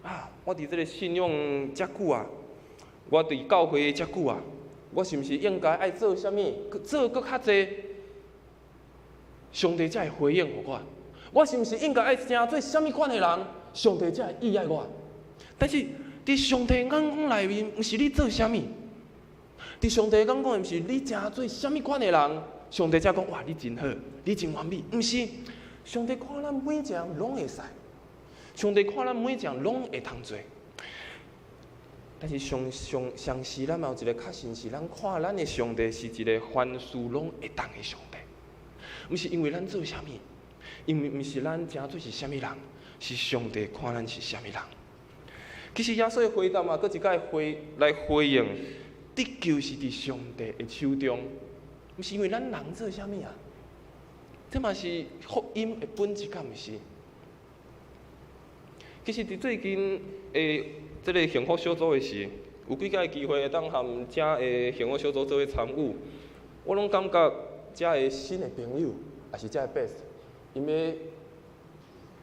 啊，我佇這个信仰遮久啊，我佇教會遮久啊，我是毋是應該愛做啥物？做閣較濟，上帝才會回應予我？我是毋是應該愛成做啥物款的人，上帝才會喜愛我？但是佇上帝眼光內面，毋是你做啥物？佇上帝眼光，毋是你成做啥物款的人，上帝才講哇，你真好，你真完美。毋是，上帝看咱每一個人攏會使，上帝看咱每一個人攏會通做。但是上上上時，咱嘛有一个確信是，咱看咱的上帝是一個凡事攏會當的上帝，毋是因為咱做啥物，因為毋是咱成做是啥物人，是上帝看咱是啥物人。其實耶穌的回答嘛，閣一擺回來回應，得救是佇上帝的手中，毋是因為咱人做啥物啊？這嘛是福音的本質，敢毋是？其實佇最近的這个幸福小組的時，有幾擺機會會當和遮的幸福小組做伙參與，我攏感覺遮的新的朋友，抑是遮的 best，𪜶欲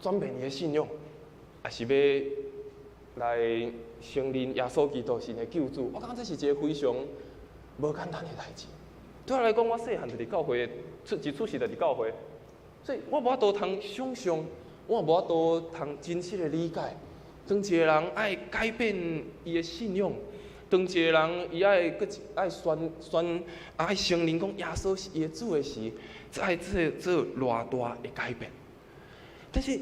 轉變伊的信仰，抑是欲來承認耶穌基督是𪜶的救主，我感覺這是一個非常無簡單的代誌。對我來講，我細漢就佇教會，一出世就佇教會，所以我無法度通想像，我無法度通真實的理解，當一個人愛改變伊的信仰，當一個人伊愛閣愛宣宣愛承認講耶穌是伊的主的時，這愛做做偌大的改變。但是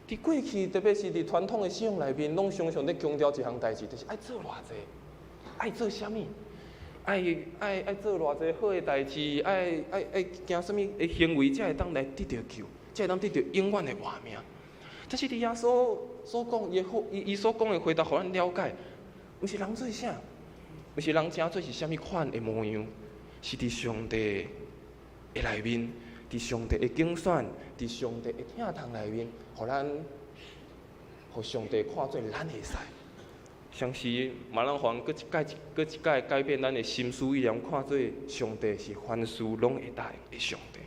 佇過去，特別是佇傳統的信仰內面，攏常常咧強調一項代誌，就是愛做偌濟，愛做啥物，愛做偌濟好的代誌，愛行啥物的行為，才會當來得著救，才會當得著永遠的活命。但是佇耶穌所講，伊的伊伊所講的回答，予咱了解，毋是人做啥，毋是人成做是啥物款的模樣，是佇上帝的內面，佇上帝的揀選，佇上帝的疼痛內面，予咱，予上帝看做咱會使。相時嘛，咱予人閣一擺閣一擺改變咱的心思意念，看做上帝是凡事攏會答應的上帝。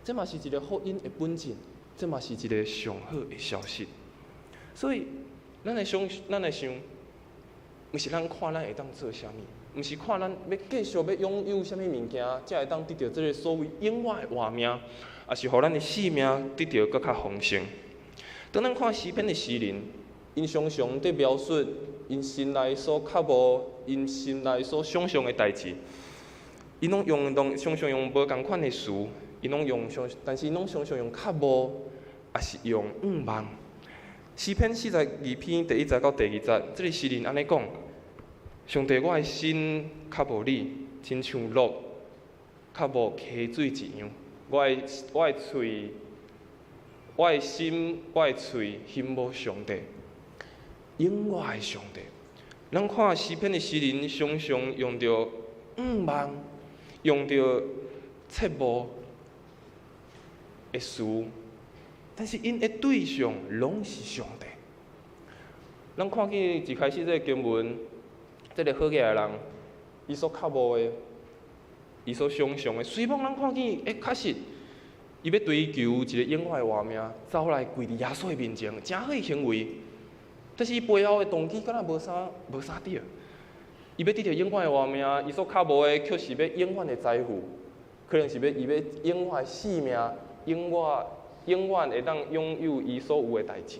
這嘛是一个福音的本質，這嘛是一个上好的消息。所以，咱來想，咱來想，毋是咱看咱會當做啥物，毋是看咱欲繼續欲擁有啥物物件，才會當得著這个所謂永遠的活命，抑是予咱的生命得著閣較豐盛。當咱看詩篇的詩人，𪜶常常佇描述𪜶心內所渴慕、𪜶心內所想像的代誌，𪜶攏用攏常常用無仝款的詞，𪜶攏用常，但是攏常常用渴慕，抑是用向望。詩篇42篇第一節到第二節，這个詩人按呢講：上帝，我的心渴慕你，親像鹿渴慕溪水一樣。我的喙，我的心，我的喙，欣慕上帝，永活的上帝。咱看詩篇的詩人，常常用著向望，用著切慕的詞，但是𪜶的對象攏是上帝。咱看見一開始這个經文，這个好額的人，伊所渴慕的，伊所想像的，雖罔咱看見，欸，確實，伊欲追求一个永遠的活命，走來跪佇耶穌的面前，誠好的行為。但是伊背後的動機敢若無啥無啥對。伊欲得著永遠的活命，伊所渴慕的卻是欲永遠的財富，可能是欲伊欲永遠的性命，永遠永遠會當擁有伊所有的代誌。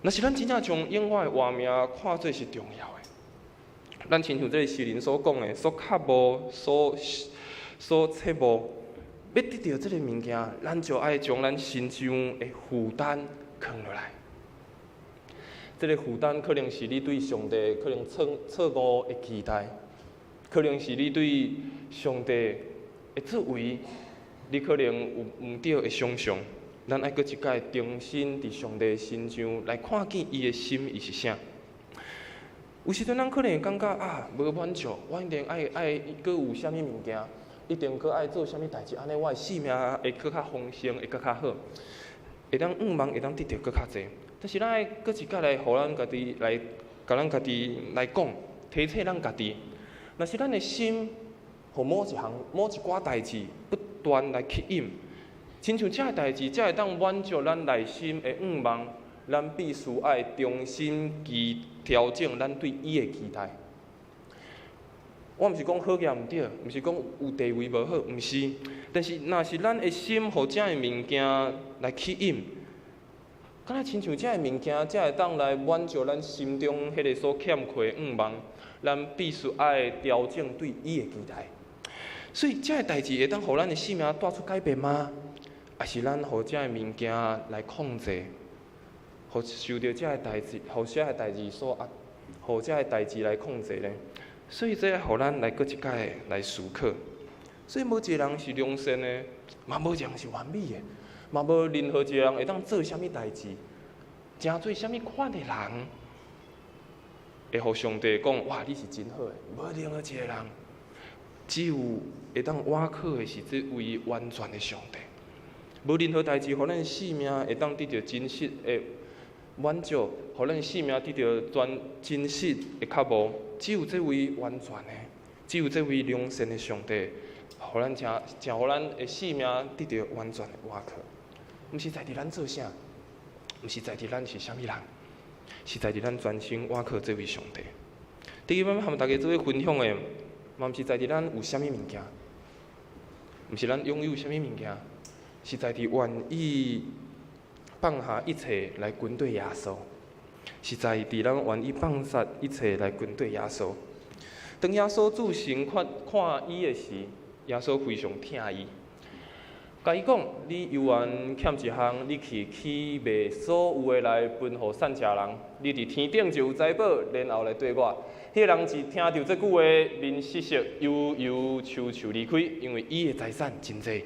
若是咱真正將永遠的活命看做是重要的，咱親像這个詩人所講的，所渴慕、所切慕，欲得著這个物件，咱就愛將咱身上的負擔囥落來。這个負擔可能是你對上帝可能錯錯誤的期待，可能是你對上帝的作為，你可能有毋對的想像。咱愛閣一擺重新佇上帝身上來看見伊的心意是啥。有時陣咱可能會感覺啊，無滿足，我一定愛愛閣有啥物物件，一定閣愛做啥物代誌，按呢我的生命會閣較豐盛，會閣較好，會當向望，會當得著閣較濟。但是咱愛閣一擺來，予咱家己來，共咱家己來講，提醒咱家己，若是咱的心，予某一項、某一寡代誌不斷來吸引，親像這个代誌，才會當滿足咱內心的向望，咱必須愛重新去調整咱對伊的期待。我毋是講好額毋對，毋是講有地位無好，毋是。但是，若是咱的心予這个物件來吸引，敢若親像這个物件，才會當來滿足咱心中彼个所欠缺的向望，咱必須愛調整對伊的期待。所以，這个代誌會當予咱的生命帶出改變嗎？抑是咱予這个物件來控制，予受著這个代誌，予這个代誌所壓予這个代誌來控制呢？所以這予咱來閣一擺來思考。所以無一个人是良善的，嘛無一個人是完美的，嘛無任何一個人會當做啥物代誌，成做啥物款的人，會予上帝講哇，你是真好的。無任何一個人，只有會當倚靠的是這位完全的上帝。無任何代誌，予咱性命會當得著真實的滿足，予咱性命得著全真實的覺悟。只有這位完全的，只有這位良善的上帝，予咱誠誠予咱的性命得著完全的倚靠。毋是在佇咱做啥，毋是在佇咱是啥物人，是在佇咱專心倚靠這位上帝。第二，欲和大家做伙分享的，嘛毋是在佇咱有啥物物件，毋是咱擁有啥物物件，是在佇願意放下一切來跟綴耶穌，是在佇咱願意放下一切來跟綴耶穌。當耶穌注神看看伊的時，耶穌非常疼伊，共伊講：你猶原欠一項，你去去賣所有的來分予散食人，你佇天頂就有財寶，然後來綴我。彼个人一聽著這句話，面失色，憂憂愁愁離開，因為伊的財產真濟。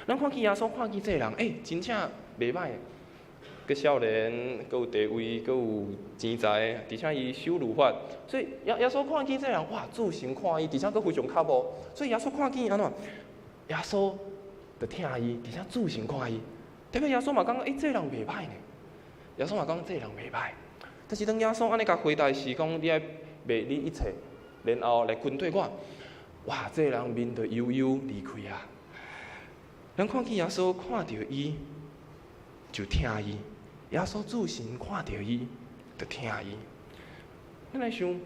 咱看見耶穌看見這个人，欸，真正袂䆀，閣少年，閣有地位，閣有錢財，而且伊守律法，所以耶耶穌看見這个人，哇，注神看伊，而且閣非常刻薄，所以耶穌看見按怎？耶穌就疼伊，而且注神看伊，特別耶穌嘛感覺，欸，這个人袂䆀呢。耶穌嘛感覺這个人袂䆀，但是當耶穌按呢共回答時，講你愛賣你一切，然後來跟綴我，哇，這个人面就憂憂離開啊。咱看見耶穌看著伊，就疼伊；耶穌注神看著伊，就疼伊。咱來想，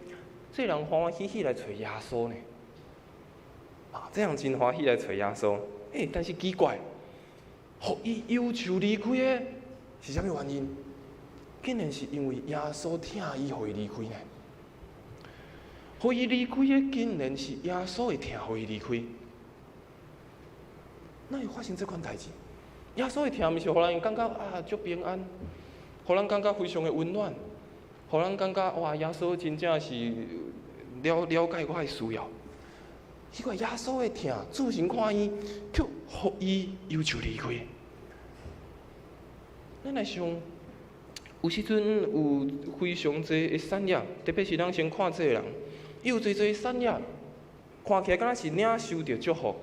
這个人歡歡喜喜來揣耶穌呢？啊，這人真歡喜來揣耶穌。欸，但是奇怪，予伊憂愁離開的是啥物原因？竟然是因為耶穌疼伊，予伊離開呢？予伊離開的，竟然是耶穌的疼，予伊離開。哪會發生這款代誌？耶穌的疼，毋是予咱感覺啊足平安，予咱感覺非常的溫暖，予咱感覺哇，耶穌真正是了了解我的需要。奇怪，耶穌的疼，注神看伊，卻予伊憂愁離開。咱來想，有時陣有非常濟的產業，特別是咱先看這个人，伊有濟濟產業，看起來敢若是領受著祝福。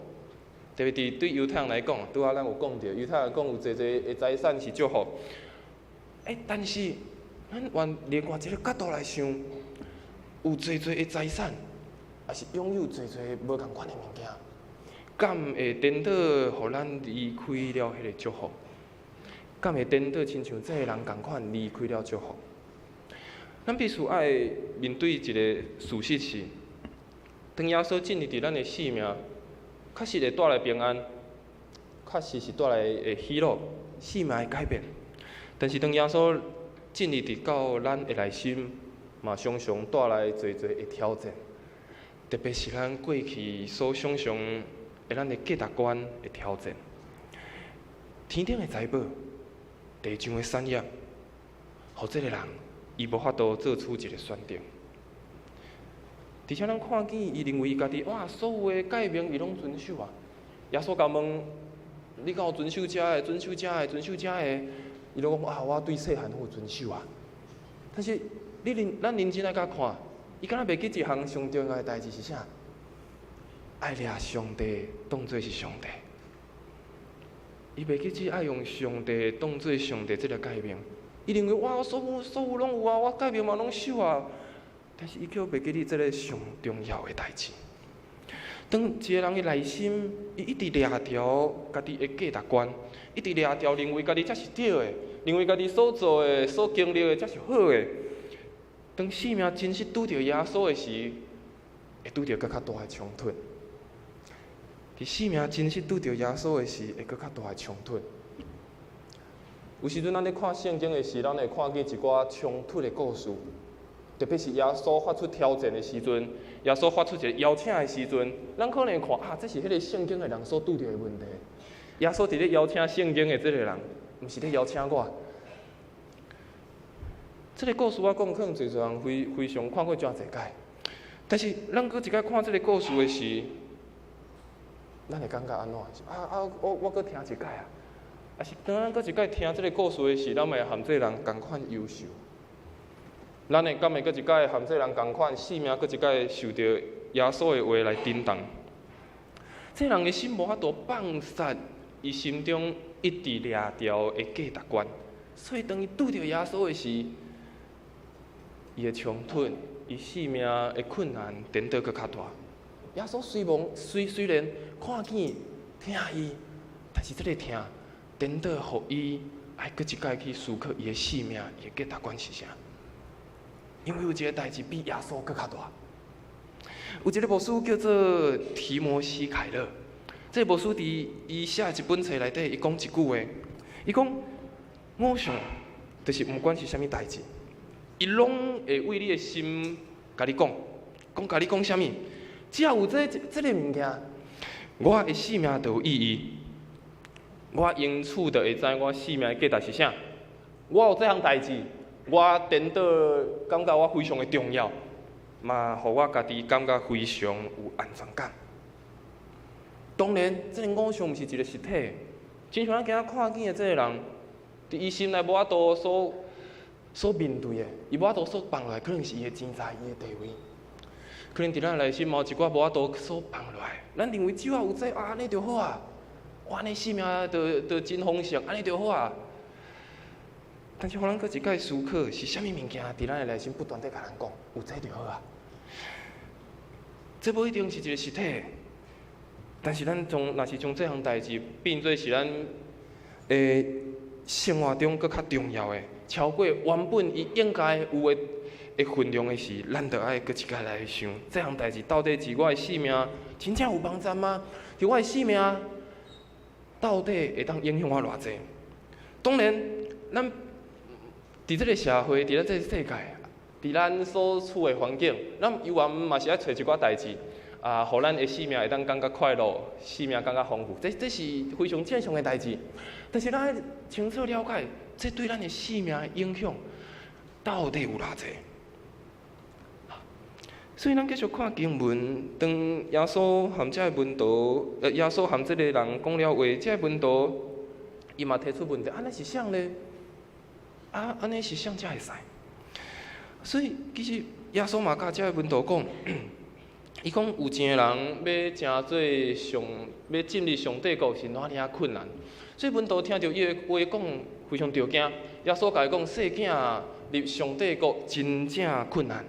特別佇對猶太人來講，拄仔咱有講著，猶太人講有濟濟的財產是祝福。欸，但是咱換另外一个角度來想，有濟濟的財產，抑是擁有濟濟無仝款的物件，敢會顛倒，予咱離開了彼个祝福？敢會顛倒，親像這个人仝款離開了祝福？咱必須愛面對一個事實是，當耶穌進入佇咱的生命，確實會帶來平安，確實是帶來的喜樂，生命會改變。但是當耶穌進入佇到咱的內心，嘛常常帶來濟濟的挑戰，特別是咱過去所想像的咱的價值觀的挑戰。天頂的財寶，地上的產業，予這个人伊無法度做出一個選擇。而且咱看見伊認為伊家己哇，所有的誡命伊攏遵守啊。耶穌共問，你敢有遵守這个？遵守這个？遵守這个？伊攏講啊，我對細漢攏有遵守啊。但是你認咱認真來共看，伊敢若袂記一項上重要的代誌是啥？愛掠上帝當做是上帝。伊袂記得愛用上帝當做上帝這个誡命。伊認為哇，我所有所有攏有啊，我誡命嘛攏守啊。但是伊卻袂記得這个上重要的代誌。當一个人的內心，伊一直掠著家己的價值觀，一直掠著認為家己才是對的，認為家己所做的、所經歷的才是好的。當生命真實拄著耶穌的時，會拄著閣較大的衝突。佇生命真實拄著耶穌的時，會閣較大的衝突。有時陣咱咧看聖經的時，咱會看見一寡衝突的故事。特別是耶穌發出挑戰的時陣，耶穌發出一個邀請的時陣，咱可能會看啊，這是彼个聖經的人所拄著的問題。耶穌佇咧邀請聖經的這个人，毋是咧邀請我。這個故事我講可能濟濟人非非常看過誠濟擺，但是咱閣一擺看這個故事的時，咱會感覺按怎？啊啊！我我閣聽一擺啊！啊是當咱閣一擺聽這個故事的時，咱會和這個人仝款憂愁。咱會敢會閣一擺和這個人仝款，性命閣一擺受著耶穌的話來震動。這個人的心無法度放殺伊心中一直掠著的價值觀，所以當伊拄著耶穌的時，伊的衝突，伊性命的困難，顛倒閣較大。耶穌雖罔雖雖然看見疼伊，但是這个疼顛倒予伊愛閣一擺去思考伊的性命，伊的價值觀是啥？因為有一个代誌比耶穌閣較大。有一个牧師叫做提摩西凱勒，這个牧師佇伊寫的一本冊內底，伊講一句話，伊講偶像就是毋管是啥物代誌，伊攏會為你的心共你講，講共你講啥物？只要有這這个物件，我的性命就有意義，我永遠就會知我性命的價值是啥。我有這項代誌，我顛倒感覺我非常的重要，嘛，予我家己感覺非常有安全感。當然，這个偶像毋是一个實體，親像咱今仔看見的這个人，佇伊心內無法度所所面對的，伊無法度所放落來，可能是伊的錢財、伊的地位。可能佇咱內心嘛有一寡無法度所放落來，咱認為只要有這啊，按呢就好啊，我按呢性命就就真豐盛，按呢就好啊。但是，予咱閣一擺思考，是啥物物件佇咱的內心不斷佇共咱講，有這就好啊。這無一定是一个實體，但是咱將若是將這項代誌變做是咱的生活中閣較重要的，超過原本伊應該有的的分量的時，咱就愛閣一擺來想，這項代誌到底佇我的性命真正有幫助嗎？佇我的性命到底會當影響我偌濟？當然，咱佇這个社會，佇咱這个世界，佇咱所處的環境，咱猶原嘛是愛揣一寡代誌，啊，予咱的性命會當感覺快樂，性命感覺豐富，這這是非常正常的代誌。但是咱愛清楚了解，這對咱的性命的影響到底有偌濟？所以咱繼續看經文，當耶穌和這个門徒，耶穌和這个人講了話，這个門徒伊嘛提出問題，按呢是啥咧？啊，按呢是啥才會使？所以其實耶穌嘛共這个門徒講，伊講有錢的人欲成做上，欲進入上帝國是偌爾仔困難。所以門徒聽著伊的話講，非常著驚。耶穌共伊講，細囝入上帝國真正困難。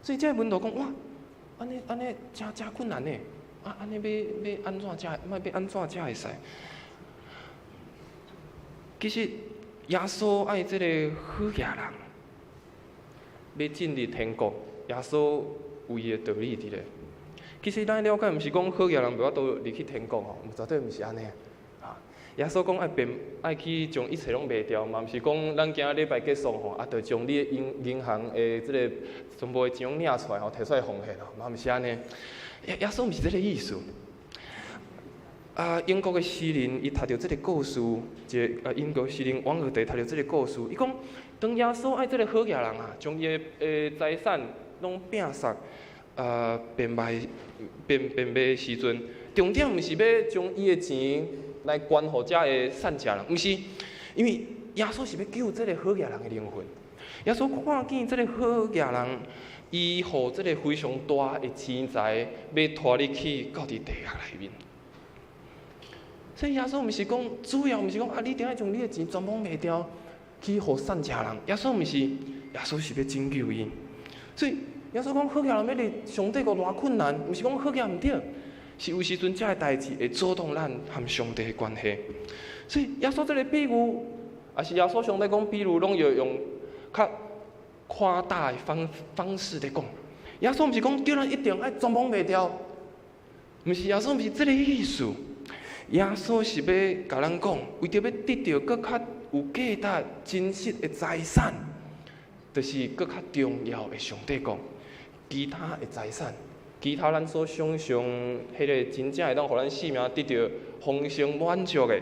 所以這个門徒講，哇，按呢按呢誠誠困難呢，啊按呢欲欲按怎才欲欲按怎才會使？其實耶穌愛這个好額人，欲進入天國，耶穌有伊的道理佇咧。其實咱了解，毋是講好額人袂法度入去天國吼，毋絕對毋是按呢。啊，耶穌講愛變愛去將一切攏賣掉，嘛毋是講咱今仔禮拜結束吼，啊，就將你的銀銀行的這个全部的錢攏領出來吼，提出來奉獻吼，嘛毋是按呢。耶耶穌毋是這个意思。啊，英國的詩人伊讀著這个故事，一个啊，英國詩人王爾德讀著這个故事，伊講當耶穌愛這个好額人啊，將伊的的財產攏摒殺啊變賣變變賣的時陣，重點毋是欲將伊的錢來捐予遮个散食人，毋是，因為耶穌是欲救這个好額人的靈魂。耶穌看見這个好額人，伊予這个非常大的錢財，欲拖入去到佇地獄內面。所以耶穌毋是講，主要毋是講啊，你一定愛將你的錢全部賣掉去予散食人。耶穌毋是，耶穌是欲拯救伊。所以耶穌講好額人欲入上帝國偌困難，毋是講好額毋對，是有時陣這个代誌會阻擋咱和上帝的關係。所以耶穌這个比喻，抑是耶穌上帝講比喻，攏要用較誇大的方方式來講。耶穌毋是講叫咱一定愛全部賣掉，毋是耶穌毋是這个意思。耶穌是欲共咱講，為著欲得著閣較有價值、真實的財產，就是閣較重要的上帝國。其他的財產，其他咱所想像彼个真正會當予咱性命得著豐盛滿足的，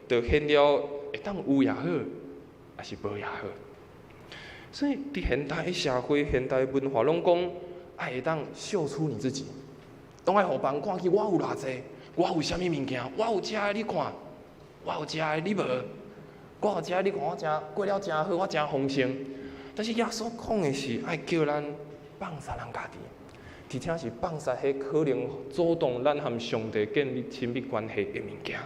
就顯了會當有也好，抑是無也好。所以佇現代的社會、現代文化，攏講愛會當秀出你自己，攏愛予別人看見我有偌濟，我有啥物物件，我有這个你看，我有這个你無，我有這个你看我誠過了誠好，我誠豐盛。但是耶穌講的是愛叫咱放下咱家己，而且是放下彼可能阻擋咱和上帝建立親密關係的物件。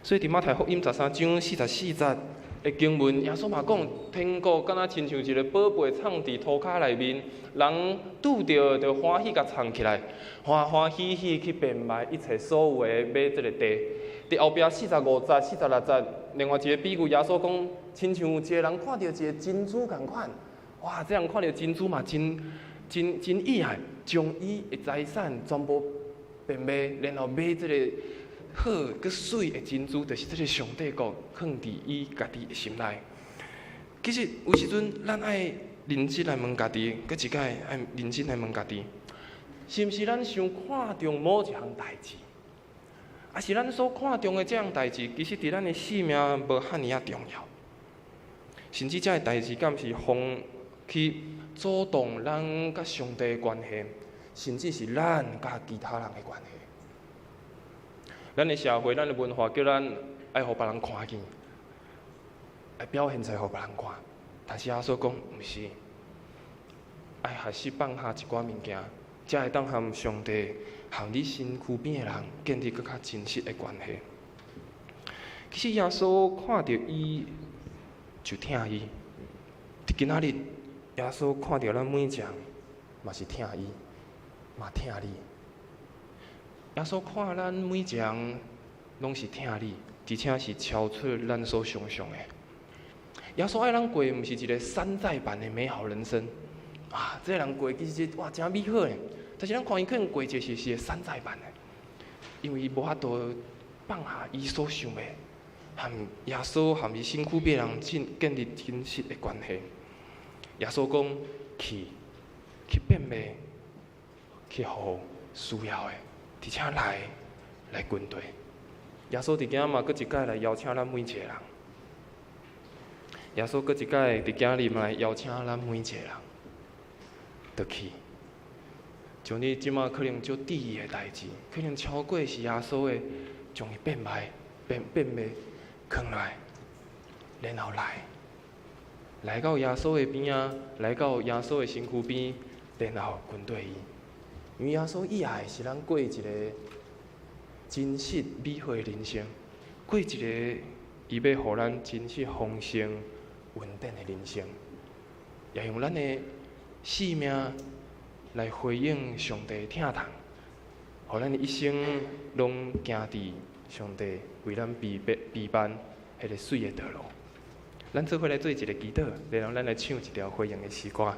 所以佇馬太福音13章44節的經文，耶穌嘛講，天國敢若親像一个寶貝藏佇塗跤內面，人拄著就歡喜共藏起來，歡歡喜喜去變賣一切所有的買這个地。佇後壁45節、46節，另外一个比喻，耶穌講，親像一个人看著一个珍珠仝款，哇！這人看著珍珠嘛，真真真意愛，將伊的財產全部變賣，然後買這个好、閣媠的珍珠，就是這个上帝國，囥佇伊家己的心內。其實有時陣，咱愛認真來問家己，閣一擺愛認真來問家己，是毋是咱傷看重某一項代誌？抑是咱所看重的這項代誌，其實佇咱的生命無遐爾仔重要。甚至這个代誌敢是放去阻擋咱佮上帝的關係，甚至是咱佮其他人的關係。咱的社會、咱的文化叫咱愛予別人看見，愛表現出來予別人看。但是耶穌講，毋是，愛學習放下一寡物件，才會當和上帝、和你身軀邊的人建立閣較真實的關係。其實耶穌看著伊就疼伊，佇今仔日，耶穌看著咱每一個人，嘛是疼伊，嘛疼你。耶穌看咱每一個人，攏是疼你，而且是超出咱所想象的。耶穌愛咱過，毋是一个山寨版的美好人生啊！這个人過其實哇，誠美好的，但是咱看伊可能過一個是山寨版的，因為伊無法度放下伊所想的，和耶穌和伊身軀邊人建立真實的關係。耶穌講去，去變賣，去予需要的。而且來來跟隨耶穌佇今嘛，閣一擺來邀請咱每一個人。耶穌閣一擺佇今日嘛來邀請咱每一個人，倒去，將你這馬可能足在意的代誌，可能超過是耶穌的，將伊變賣、變變賣，囥落來，然後來，來到耶穌的邊仔，來到耶穌的身軀邊，然後跟隨伊。因為耶穌意愛是咱過一个真實美好的人生，過一个伊欲予咱真實豐盛、穩定的人生，也用咱的生命來回應上帝的疼痛，予咱的一生攏行佇上帝為咱預備預辦彼个媠的道路。咱做伙來做一个祈禱，然後咱來唱一條回應的詩歌。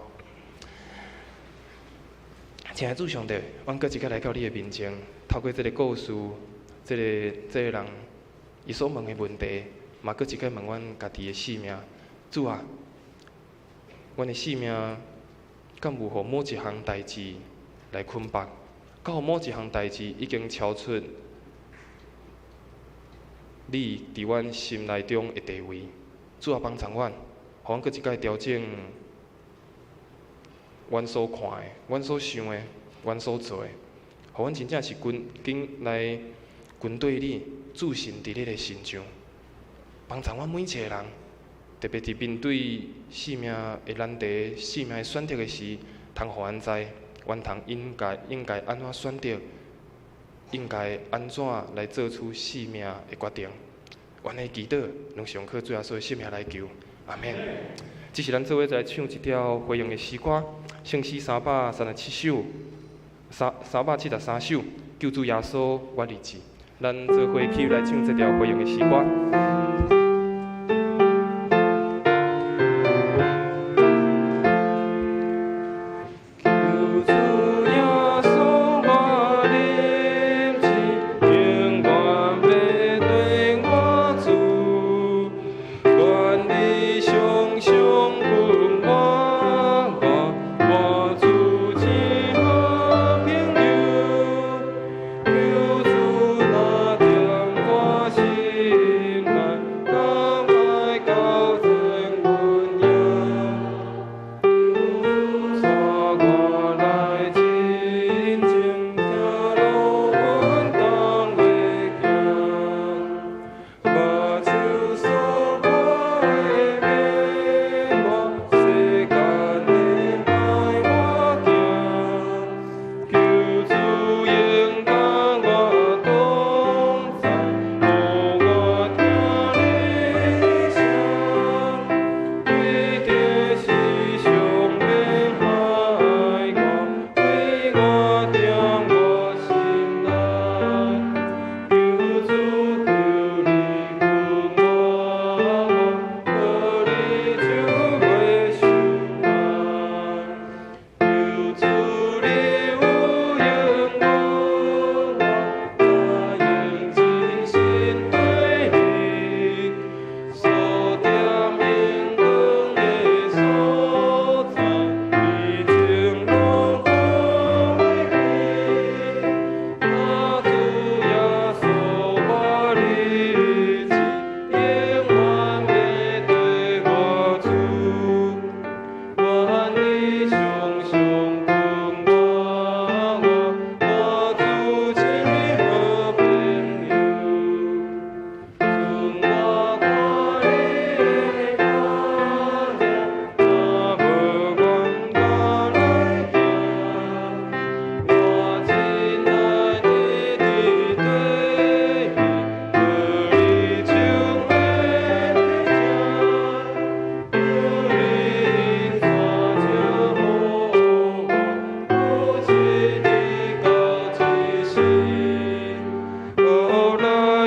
親愛的主上帝，阮閣一擺來到你的面前，透過這个故事，這个人伊所問的問題，嘛閣一擺問阮家己的生命。主啊，阮的生命敢有予某一項代誌來捆綁？敢有某一項代誌已經超出你佇阮心內中的地位？主啊，幫助阮，予阮閣一擺調整阮所看的、阮所想的、阮所做的，予阮真正是跟緊來跟隨你，駐身佇你的身上，幫助阮每一個人，特別佇面對生命的難題、生命的選擇的時，通予阮知，阮通應該應該按怎選擇，應該按怎來做出生命的決定。阮的祈禱，攏上靠主耶穌的聖名來求，阿們。這是咱做伙來唱一條回應的詩歌，聖詩337首，373首，救主耶穌，我立志。咱做伙起來唱這條回應的詩歌。求主耶穌，我立志，永遠欲綴我主，願你常常跟我，我主真好朋友。求主若踮我心內，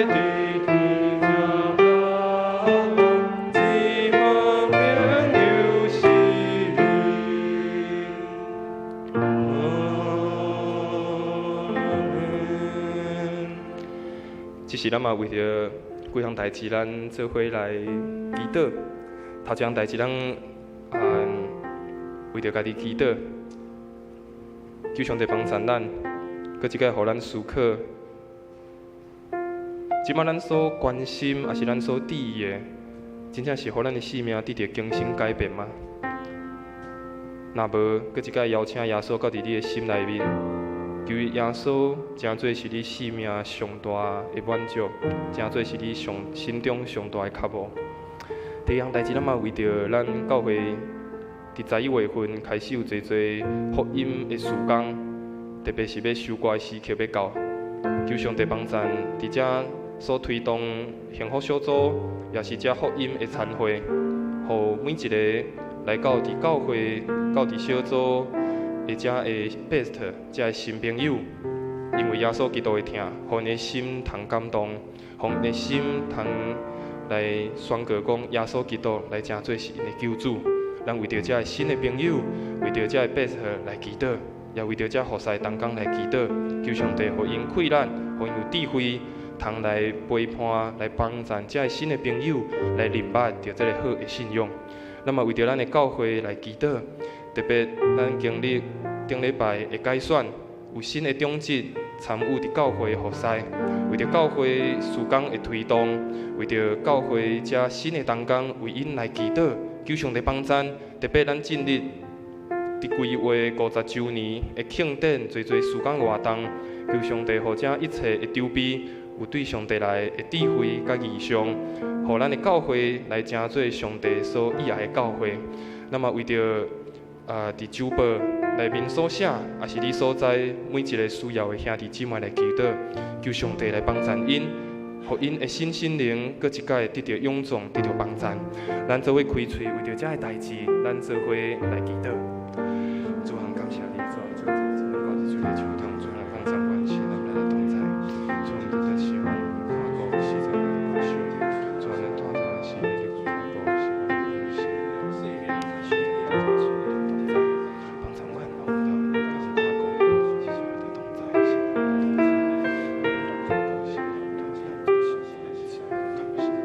伫天遮加福，这份朋友是你。阿們。這時咱嘛為著幾項代誌，咱做伙來祈禱。頭一項代誌，咱為著家己祈禱，求上帝幫贊咱，閣一擺予咱思考。這擺咱所關心，抑是咱所注意的，真正是予咱的生命得著更新改變嗎？若無，閣一擺邀請耶穌到佇你的心內面，求耶穌成做是你生命上大的滿足，成做是你上心中上大的渴慕。第二項代誌，咱嘛為著咱教會佇11月份開始有濟濟福音的事工，特別是欲收割的時刻欲到，求上帝幫贊佇遮所推動幸福小組，也是遮福音的餐會，予每一個來到佇教會、到佇小組的遮的 best 遮的新朋友，因為耶穌基督的疼，予𪜶的心通感動，予𪜶的心通來宣告講耶穌基督來成做是𪜶的救主。咱為著遮的新的朋友，為著遮的 best 來祈禱，也為著遮服侍同工來祈禱，求上帝予𪜶氣力，予𪜶有智慧，通來陪伴、來幫贊遮的新的朋友來認捌著這个好的信仰。咱嘛為著咱的教會來祈禱，特別咱經歷頂禮拜的改選，有新的長執參與佇教會的服侍，為著教會事工的推動，為著教會遮新的同工為𪜶來祈禱，求上帝幫贊。特別咱進入佇規劃50週年的慶典，濟濟事工活動，求上帝予遮一切的籌備有對上帝來的智慧佮異象，予咱的教會來成做上帝所喜愛的教會。那麼為著佇周報內面所寫，抑是你所在每一个需要的兄弟姊妹來祈禱，求上帝來幫贊𪜶，予𪜶的身心靈閣一擺得著勇壯，得著幫贊。咱做伙開喙，為著遮的代誌，咱做伙來祈禱。主啊，感謝你，主啊，主啊，主啊，主啊，主啊，主啊，幫贊阮，是咱來同在。主啊，咱希望看顧實在的主啊，咱大大是你的看顧，是咱的是是同在，幫贊阮，我們看顧，是的同在，是同在，看顧是同在，是同在，是看顧是同在。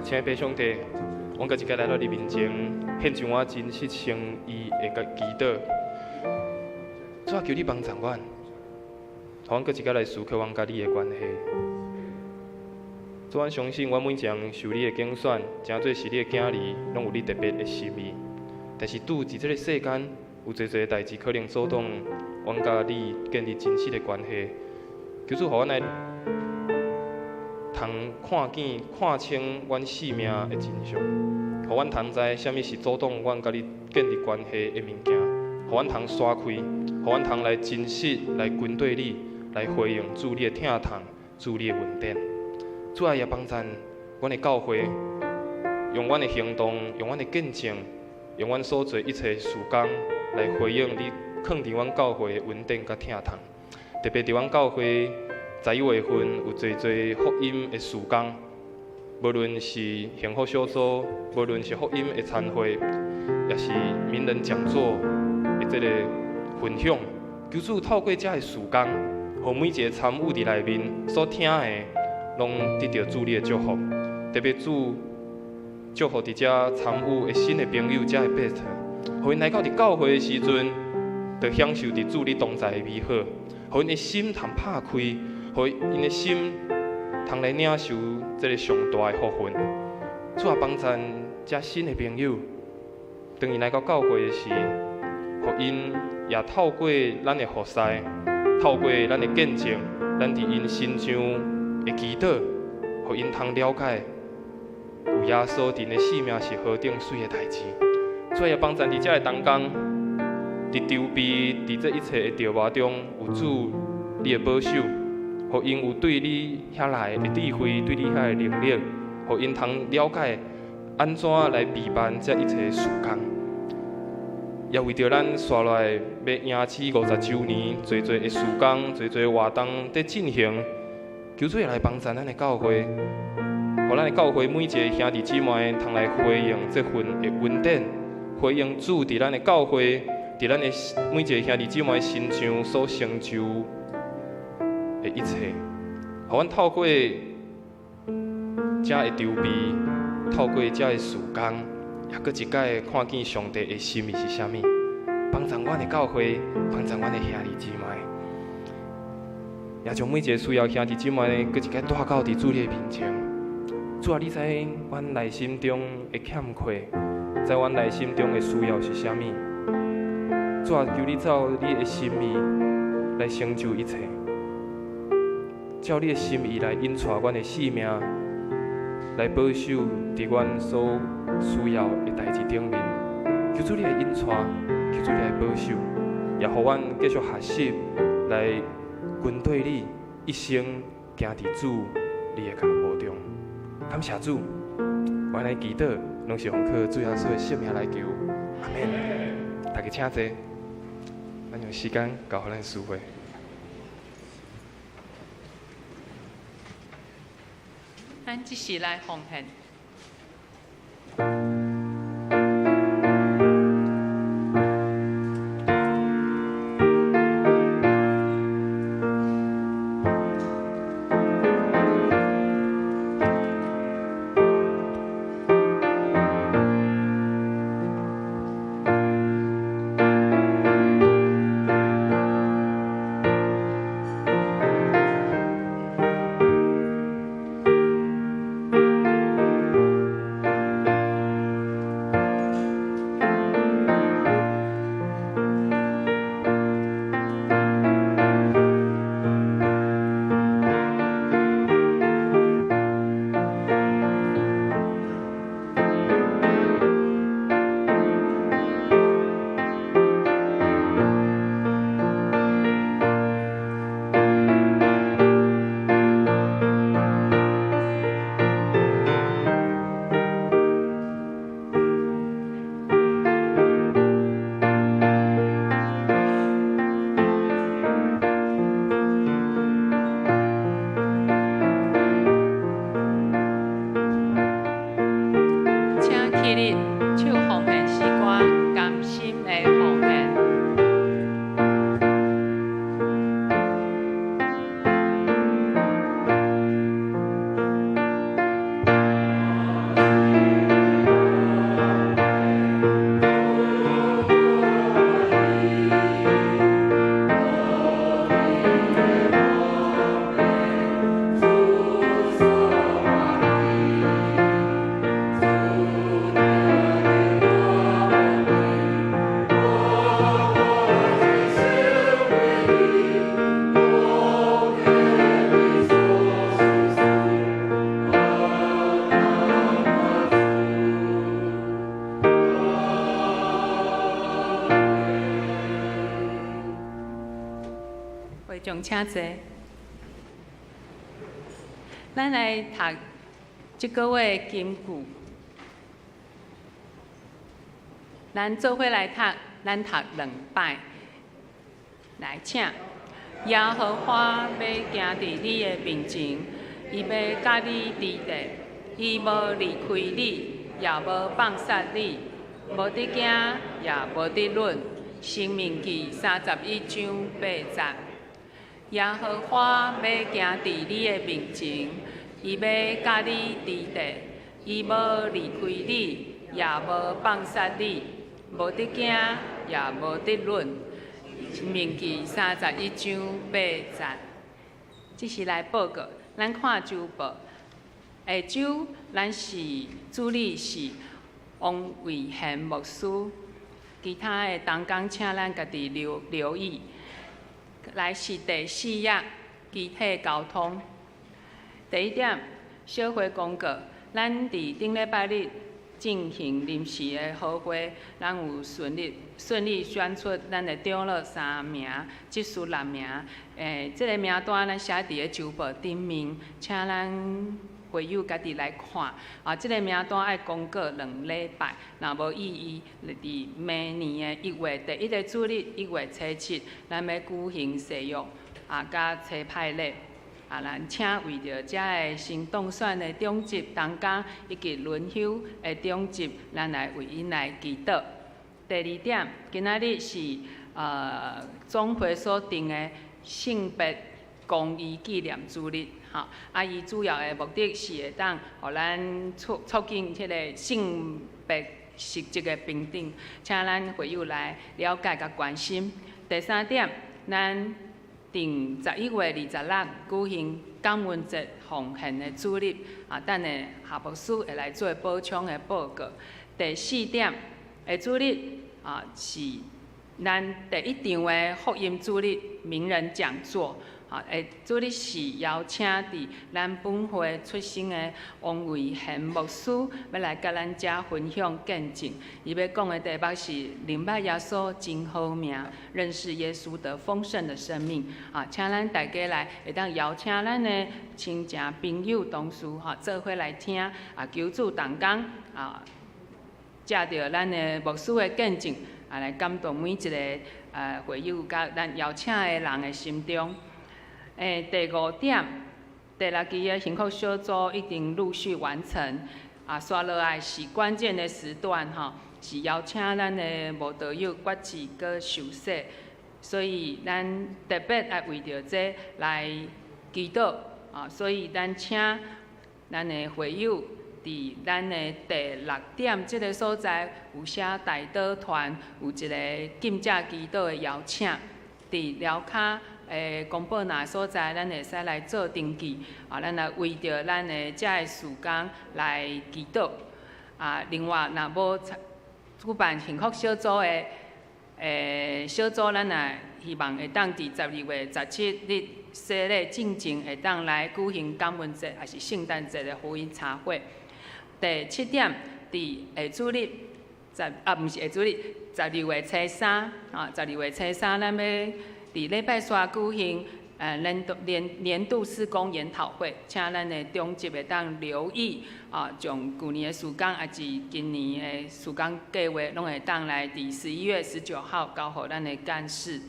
親愛的父上帝，阮閣一擺來到你面前，獻上我真實誠意的祈禱。主啊，求你幫贊阮，予阮閣一擺來思考阮佮你的關係。主，阮相信，阮每一人受你的揀選，成做是你的囝兒，攏有你特別的心意。但是，拄佇這个世間，有濟濟代誌可能阻擋阮佮你建立真實的關係。求主予阮來通看見、看清阮生命的真相，予阮通知啥物是阻擋阮佮你建立關係的物件，予阮通徙開，予阮通來真實來跟綴你，來回應主你的疼痛，主你的恩典。主啊，也幫贊阮的教會，用阮的行動，用阮的見證，用阮所做一切事工來回應你囥佇阮教會的恩典佮疼痛。特別佇阮教會11月份有濟濟福音的事工，無論是幸福小組，無論是福音的餐會，也是名人講座的這個分享，求主透過這个事工，予每一个參與佇內面所聽的，攏得著主你的祝福。特別主祝福佇遮參與的新的朋友，遮的 best，予𪜶來到佇教會的時陣，就享受佇主你同在的美好，予𪜶的心通拍開，予𪜶的心通來領受這个上大的福分。主啊，幫贊遮新的朋友，當𪜶來到教會的時，予𪜶也透過咱的服侍，透過咱的見證，咱佇𪜶身上的的祈禱，予𪜶通了解有耶穌佇𪜶的生命是何等媠的代誌。主也幫贊佇遮的同工，佇籌備佇這一切的著磨中，有主你的保守，予𪜶有對你遐來的智慧，對你遐的能力，予𪜶通了解按怎來備辦這一切的事工。也為著咱紲落來欲迎娶50週年，濟濟的事工，濟濟活動佇進行，求主也來幫贊咱的教會，予咱的教會每一個兄弟姊妹通來回應這份的恩典，回應主佇咱的教會，佇咱的每一個兄弟姊妹身上所成就的一切，予阮透過這的籌備，透過這的事工，也閣一擺看見上帝的心意是啥物，幫助阮的教會，幫助阮的兄弟姊妹，也將每一個需要兄弟姊妹閣一擺帶到佇主你的面前。主啊，你知阮內心中的欠缺，知阮內心中的需要是啥物。主啊，求你照你的心意來成就一切，照你的心意來引帶阮的性命，來保守佇阮所需要的代誌頂面。求主你來引帶，求主你來保守，也予阮繼續學習來跟隨你，一生行佇主你的腳步中。感謝主，阮來祈禱，攏是奉靠主耶穌的聖名來求，阿們。大家請坐，咱用時間交予咱司會。咱這時來奉獻。請起立，唱奉獻詩歌，甘心的奉獻。會眾請坐。咱來讀這個月的金句。咱做伙來讀，咱讀兩擺。來，請。耶和華欲行佇你的面前，伊欲佮你佇咧，伊無離開你，也無放捨你，無得驚，也無得忍。申命記31章8節。耶和華欲行佇你的面前，伊欲佮你佇咧，伊無離開你，也無放捨你，無得驚，也無得忍。申命記31章8節。這是來報告，咱看週報。下週咱是主理是王偉賢牧師，其他的同工請咱家己留意。來是第四頁，肢體溝通。第一點，小會公告，咱佇頂禮拜日進行臨時的好會，咱有順利選出咱的長老三名，執事六名。這个名單咱寫佇咧週報頂面，請咱會友家己來看。啊，這个名單愛公告2禮拜，若無異議，佇明年的1月第一个主日，1月初7，咱欲舉行誓約啊，佮差派禮。啊，咱請為著遮个新當選的長執同工以及輪休的長執，咱來為𪜶來祈禱。第二點，今仔日是總會所定的性別公義紀念主日，吼，啊，伊主要的目的是會當予咱促進彼个性別實質的平等，請咱會友來了解佮關心。第三點，咱定11月26舉行感恩節奉獻的主日，啊，等下夏牧師會來做補充的報告。第四點的主日，啊，是咱第一場的福音主日名人講座。啊，主日是邀請佇咱本會出生的王維賢牧師，欲來佮咱遮分享見證。伊欲講的題目是“認捌耶穌真好命，認識耶穌得豐盛的生命”。啊，請咱大家來會當邀請咱的親情朋友同事吼，做伙來聽。啊，求主同工啊，藉著咱的牧師的見證，啊，來感動每一个會友佮咱邀請的人的心中。第五點，第六期的幸福小組已經陸續完成。啊，紲落來是關鍵的時段吼，是邀請咱的慕道友決志閣受洗，所以咱特別愛為著這來祈禱啊，所以咱請咱的會友佇咱的第六點這个所在有寫代禱團，有一个禁食祈禱的邀請，佇樓跤公報欄所在，咱會使來做登記，啊，咱來為著咱的遮个事工來祈禱。啊，另外，若無舉辦幸福小組的小組，咱也希望會當佇12月17日洗禮進前，會當來舉行感恩節，抑是聖誕節的福音茶會。第七點，佇下主日十啊，毋是下主日，十二月初三，啊，十二月初三，咱欲佇禮拜三舉行年度事工研討會，請咱的長執會當留意啊，將舊年的事工，抑是今年的事工計劃，攏會當來佇11月19號交予咱的幹事。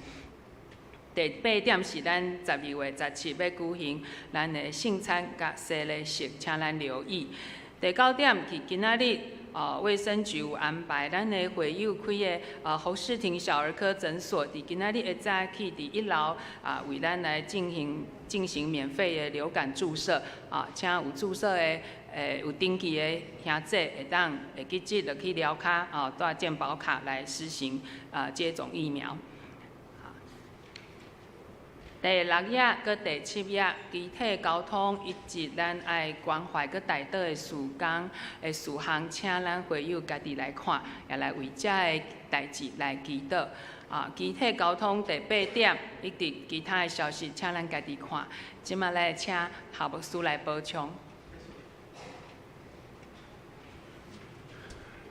第八點是咱12月17欲舉行咱的聖餐佮洗禮式，請咱留意。第九點是今仔日，衛生局有安排咱的會友開的侯世廷小兒科診所，佇今仔日會早起佇一樓啊，為咱來進行免費的流感注射啊，請有注射的有登記的兄姐會當會記得落去樓跤啊，帶健保卡來實行啊接種疫苗。第六頁閣第七頁，機體交通以及咱愛關懷閣代禱的事工的事項，請咱會友家己來看，也來為遮个代誌來祈禱。啊，機體交通第八點以及其他的消息，請咱家己看。這馬來請夏牧師來補充。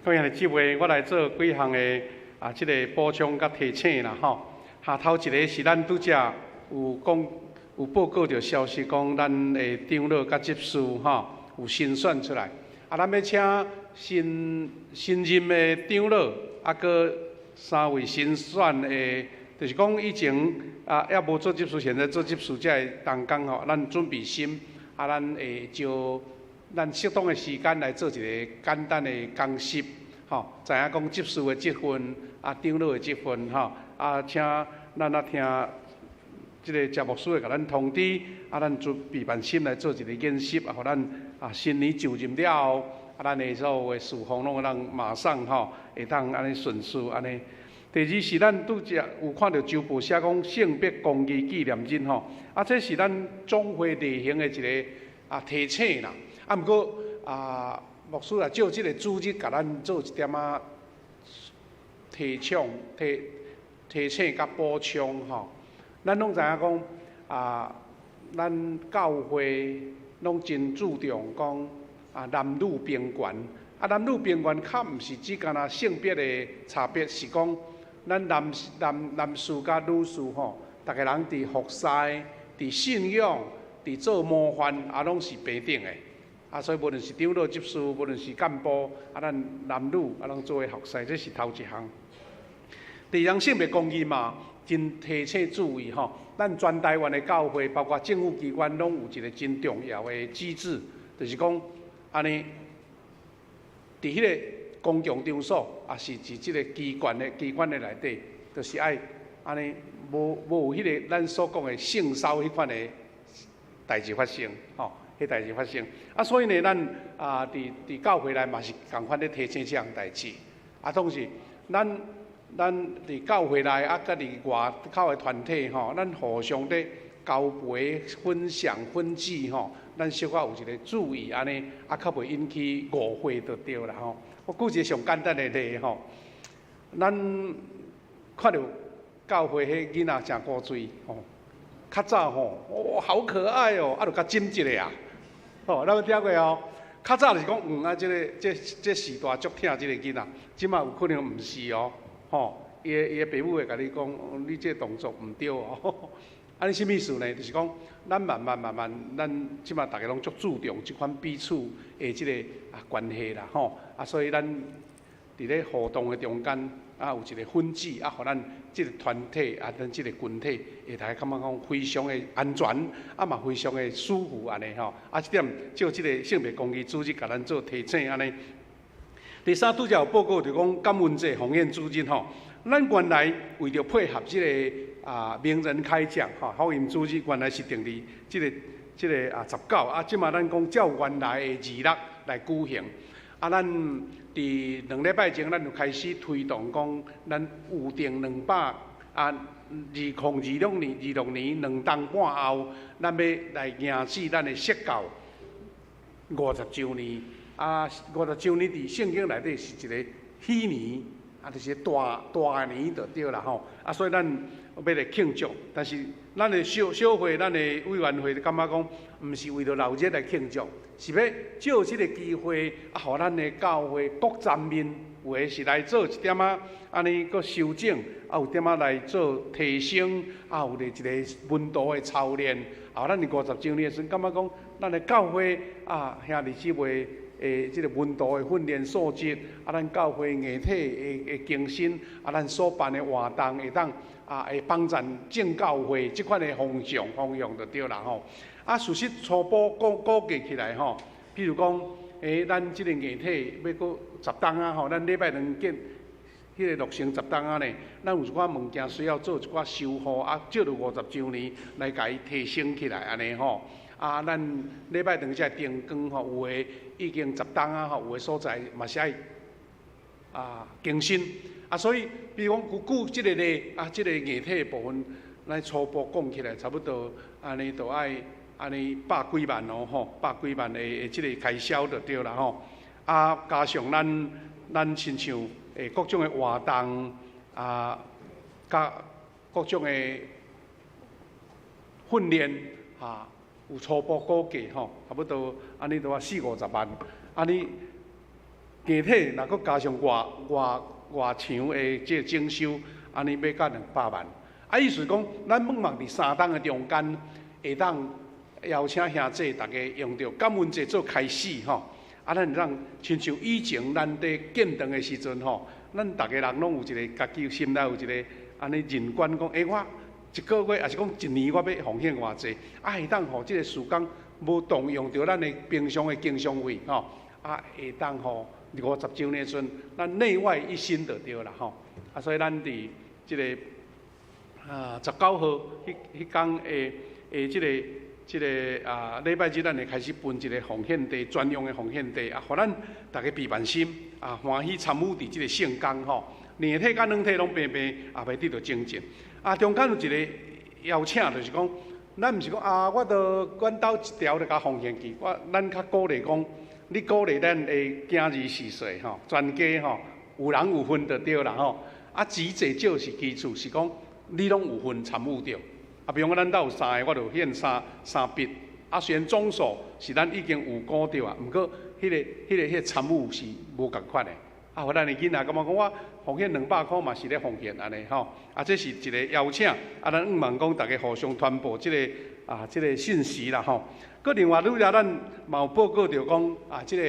各位兄弟姊妹，我來做幾項的啊，這个補充佮提醒啦吼。下頭一个是咱拄才有講有報告著消息，講咱的長老佮執事吼有新選出來。啊，咱欲請新任的長老，啊，閣三位新選的，就是講以前啊，猶無做執事，現在做執事這个同工吼，咱準備心，啊，咱會招咱適當的時間來做一个簡單的講習，吼，知影講執事的職分，啊，長老的職分，吼，啊，請咱啊聽這个謝牧師會共咱通知，啊，咱準備萬心來做一个演習，啊，予咱啊新年上任了後，啊，咱的所有的事奉攏會當馬上吼，會當按呢順序按呢。第二是咱拄才有看著週報寫講性別公義紀念日吼，啊，這是咱總會例行的一个啊提醒啦。啊，毋過啊，牧師也借這个主日共咱做一點仔提倡、提醒佮補充吼。咱攏知影講啊，咱教會攏真注重講啊男女平權。啊，男女平權較毋是只干焦性別的差別，是講咱男士佮女士吼，逐个人佇服侍、佇信仰、佇做模範，啊，攏是平等的。啊，所以無論是長老執事，無論是幹部，啊，咱男女啊，攏做伙服侍，這是頭一項。第二項性別公義嘛，真提醒注意吼，咱全台灣的教會，包括政府機關，攏有一個真重要的機制，就是講按呢。佇彼个公共場所，抑是佇這个機關的內底，就是愛按呢，無有彼个咱所講的性騷彼款的代誌發生，吼，彼代誌發生。啊，所以呢，咱啊，佇教會內嘛是仝款咧提醒這項代誌。啊，同時，咱佇教會內啊，佮佇外口的團體吼，咱互相咧交陪、分享、分子吼。咱小可有一個注意，按呢，啊，較袂引起誤會就對啦吼。我舉一個上簡單的例吼，咱看著教會彼囡仔誠古錐吼，較早吼，哦，好可愛哦，啊，就共針一下啊，吼，咱有聽過哦。較早就是講，啊，這个這時代足疼這个囡仔，這馬有可能毋是哦，吼，伊的爸母會共你講，你這個動作毋對哦。按呢啥物意思呢？就是講，咱慢慢慢慢，咱這馬逐家攏足注重這款彼此的這個啊關係啦，吼啊，所以咱佇咧互動的中間啊，有一個分子啊，予咱這个團體啊，咱這个群體會來感覺講非常的安全，啊嘛非常的舒服按呢吼。啊，這點藉這个性別公義主日共咱做提醒按呢。第三，拄才有報告就講感恩節奉獻主日吼，咱原來為著配合這个啊，名人開講吼，福音主日原來是定佇這个啊19啊，這馬咱講照原來的26來舉行。啊，咱佇2禮拜前，咱就開始推動講，咱預定2026年2冬半後，咱欲來迎接咱的釋教50週年。啊，50週年佇聖經內底是一个喜年，啊，就是大大年就對啦吼。啊，所以咱欲來慶祝，但是咱的小小會、咱的委員會就感覺講，毋是為著鬧熱來慶祝，是欲藉這个機會，啊，予咱的教會各層面有的是來做一點仔按呢閣修正，啊，有點仔來做提升，啊，有咧一个門徒的操練。啊，咱佇50週年的時陣，感覺講，咱的教會啊，兄弟姊妹的這个門徒的訓練素質，啊，咱教會硬體的更新，啊，咱所辦的活動會當啊，會幫贊正教會這款的方向就對啦吼。啊，事實初步估計起來吼，比如講，咱這个硬體欲閣十冬仔吼，咱禮拜堂建彼个落成十冬仔呢，咱有一寡物件需要做一寡修護，啊，藉著50週年來共伊提升起來按呢吼。啊，咱禮拜堂這燈光吼，有的已經十冬仔吼，有的所在嘛是愛啊更新。啊，所以比如講，舉這个例啊，這个硬體的部分，咱初步講起來，差不多按呢就愛按呢百幾萬哦吼，百幾萬的這个開銷就對啦吼。啊，加上咱親像各種的活動啊，佮各種的訓練啊，有初步估計吼，差不多按呢都愛四五十萬。按呢硬體若閣加上外牆的這個整修，按呢欲到200萬。啊，意思講，咱盼望佇3冬的中間，會當邀請兄弟逐家用著感恩節做開始吼。啊，咱會當親像以前咱佇建堂的時陣吼，咱逐家人攏有一個家己心內有一个按呢認觀講，欸，我一个月，抑是講一年，我欲奉獻偌濟，啊，會當予這个時間無動用著咱的平常的經常費吼，啊，會當予50週年的時陣，咱內外一新就對啦吼。啊，所以咱佇這个啊19號彼工的這个啊禮拜日，咱會開始分一个奉獻袋，專用的奉獻袋，啊，予咱逐家備萬心啊，歡喜參與佇這个聖工吼。硬體佮軟體攏平平，也欲得著精進。啊，中間有一个邀請，就是講，咱毋是講啊，我著阮兜一條就共奉獻去。咱較鼓勵講，你鼓勵咱的囝兒婿孫吼，全家吼，有人有份就對啦吼。啊，錢濟少是其次，是講你攏有份參與著。啊，比如講咱兜有三个，我就獻三三筆。啊，雖然總數是咱已經有講著啊，毋過彼個參與是無仝款的。啊，予咱的囡仔感覺講我奉獻200箍嘛是咧奉獻按呢吼。啊，這是一個邀請，啊，咱向望講逐家互相傳播這個信息啦吼。閣另外，拄才咱嘛有報告著講啊，這個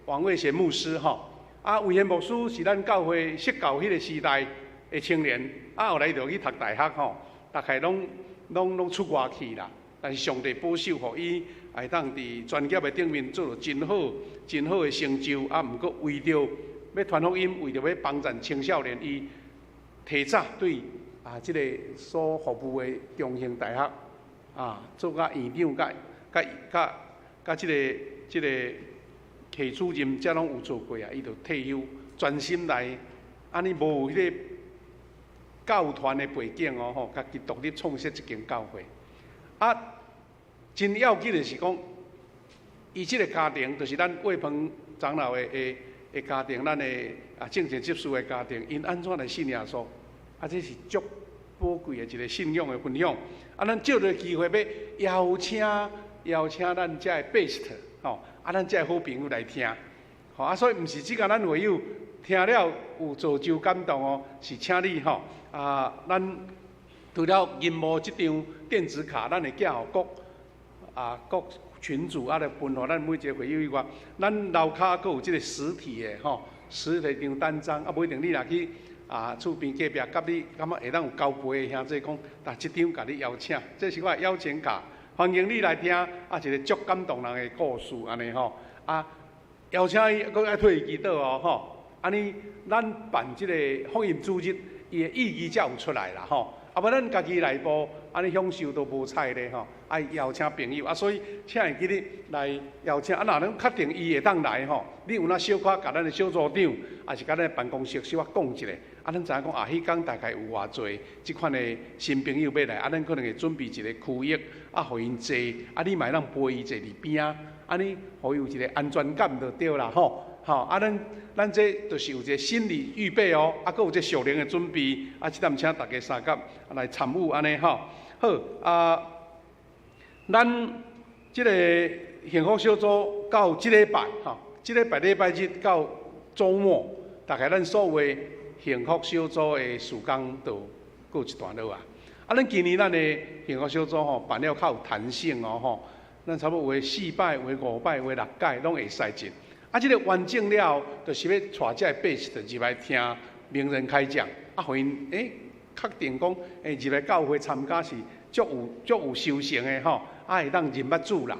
王衛賢牧師吼，啊，衛賢牧師是咱教會釋教彼個時代的青年，啊，後來就去讀大學吼，大概攏出外去啦。但是上帝保守，予伊會當佇專業的頂面做著真好、真好的成就。啊，毋過為著欲傳福音，為著欲幫助青少年，伊提早對啊，這個所服務的中興大學啊，做甲院長，佮這個系主任，遮攏有做過啊。伊就退休，專心來，按呢無有彼個教團的背景哦，吼，家己獨立創設一間教會。啊，真要緊的是講，伊這個家庭就是咱魏鵬長老的家庭，咱的啊正前執事的家庭，𪜶按怎來信耶穌？啊，這是足寶貴的一個信仰的分享。啊，咱藉這個機會欲邀請咱遮的 best 吼，啊，咱遮的好朋友來聽，吼啊，所以毋是只共咱會友聽了有造就感動哦，是請你吼啊，咱除了銀幕這張電子卡，咱會寄予各群組啊來分予咱每一個會友以外，咱樓跤閣有這個實體的吼，實體張單張啊，無一定你若去啊厝邊隔壁，佮你感覺會當有交陪的兄弟講，啊，這張共你邀請，這是我的邀請卡，歡迎你來聽啊，一個足感動人的故事按呢吼，啊，邀請伊，閣愛替伊祈禱哦吼，按呢咱辦這個福音主日，伊的意義才有出來啦吼。啊，無咱家己內部按呢享受都無彩咧吼，愛邀請朋友啊，所以請會記得來邀請啊，若咱確定伊會當來吼，你有哪小可共咱的小組長，抑是共咱的辦公室小可講一下，啊，咱知影講啊，彼工大概有偌濟這款的新朋友欲來，啊，咱可能會準備一個區域，啊，予𪜶坐，啊，你嘛會當陪伊坐佇邊仔，按呢，予伊有一個安全感就對啦吼。吼，啊，咱這就是有一個心理預備哦，啊，閣有這屬靈的準備，啊，這點請大家相佮來參與按呢吼。好，啊，咱這個幸福小組到這禮拜吼，這禮拜禮拜日到週末，大概咱所有的幸福小組的時間就告一段落啊。啊，咱今年咱的幸福小組吼辦了較有彈性哦吼，咱差不多有的四擺、有的五擺、有的六擺，攏會使進。啊，這個完整了後，就是欲帶這个 best 入來聽名人開講，啊，予𪜶確定講，入來教會參加是足有修成的吼，啊，會當認捌主啦。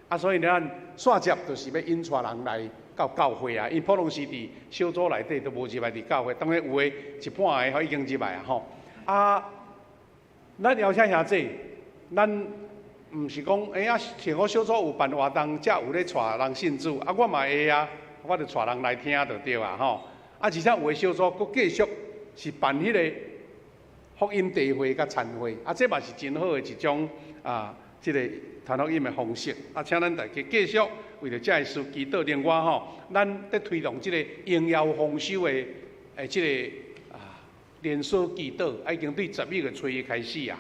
啊，所以咱煞接就是欲引帶人來到教會啊，𪜶普通時佇小組內底都無入來佇教會，當然有的一半个吼已經入來啊吼。啊，咱邀請兄弟，咱毋是講，啊，幸福小組有辦活動，才有咧帶人信主，啊，我嘛會啊，我就帶人來聽就對啊，吼。啊，而且有的小組閣繼續是辦彼個福音茶會佮餐會，啊，這嘛是真好的一種啊，這個傳福音的方式。啊，請咱大家繼續為著這个事祈禱。另外吼，咱佇推動這個榮耀豐收的這個啊連鎖祈禱，啊，已經對11月初一開始啊，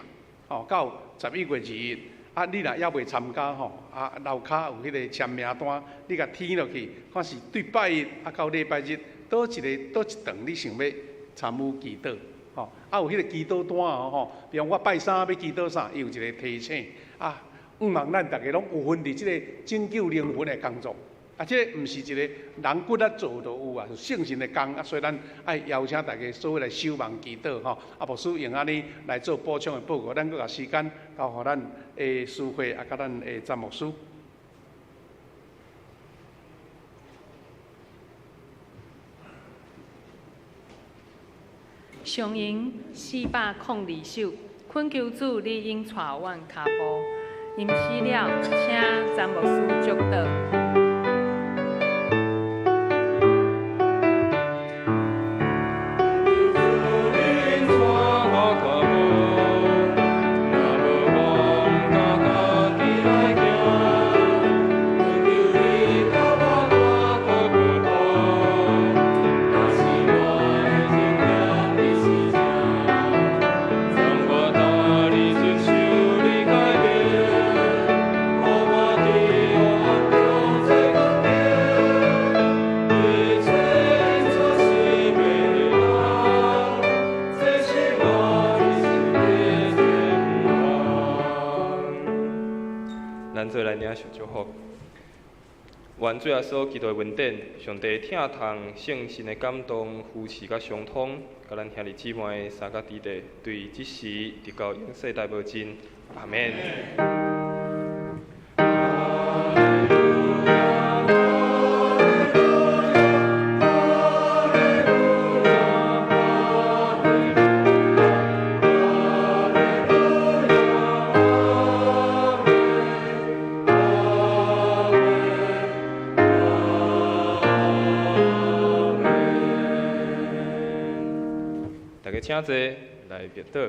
吼，到11月2日。啊，你若猶未參加吼，啊，樓跤有彼個簽名單，你共填落去，看是對拜一啊到禮拜日，佗一个佗一頓你想欲參與祈禱，吼，啊有彼個祈禱單哦吼，比如我拜三欲祈禱啥，伊有一個提醒，啊，向望咱逐家攏有份佇這個拯救靈魂的工作。啊，這个毋是一個人骨力做就有啊，是聖神的工啊，所以咱愛邀請大家做伙來守望祈禱吼。啊，牧師用按呢來做補充的報告，咱閣共時間交予咱的司會啊，佮咱的詹牧師。上詠402首，懇求主，你應帶阮跤步。吟詩了，請詹牧師祝禱。我愿主耶稣基督的恩典、上帝疼痛、圣神的感动、扶持佮相通，佮咱兄弟姊妹三个弟弟，对这时直到永世代无尽。阿们。请坐，来默祷。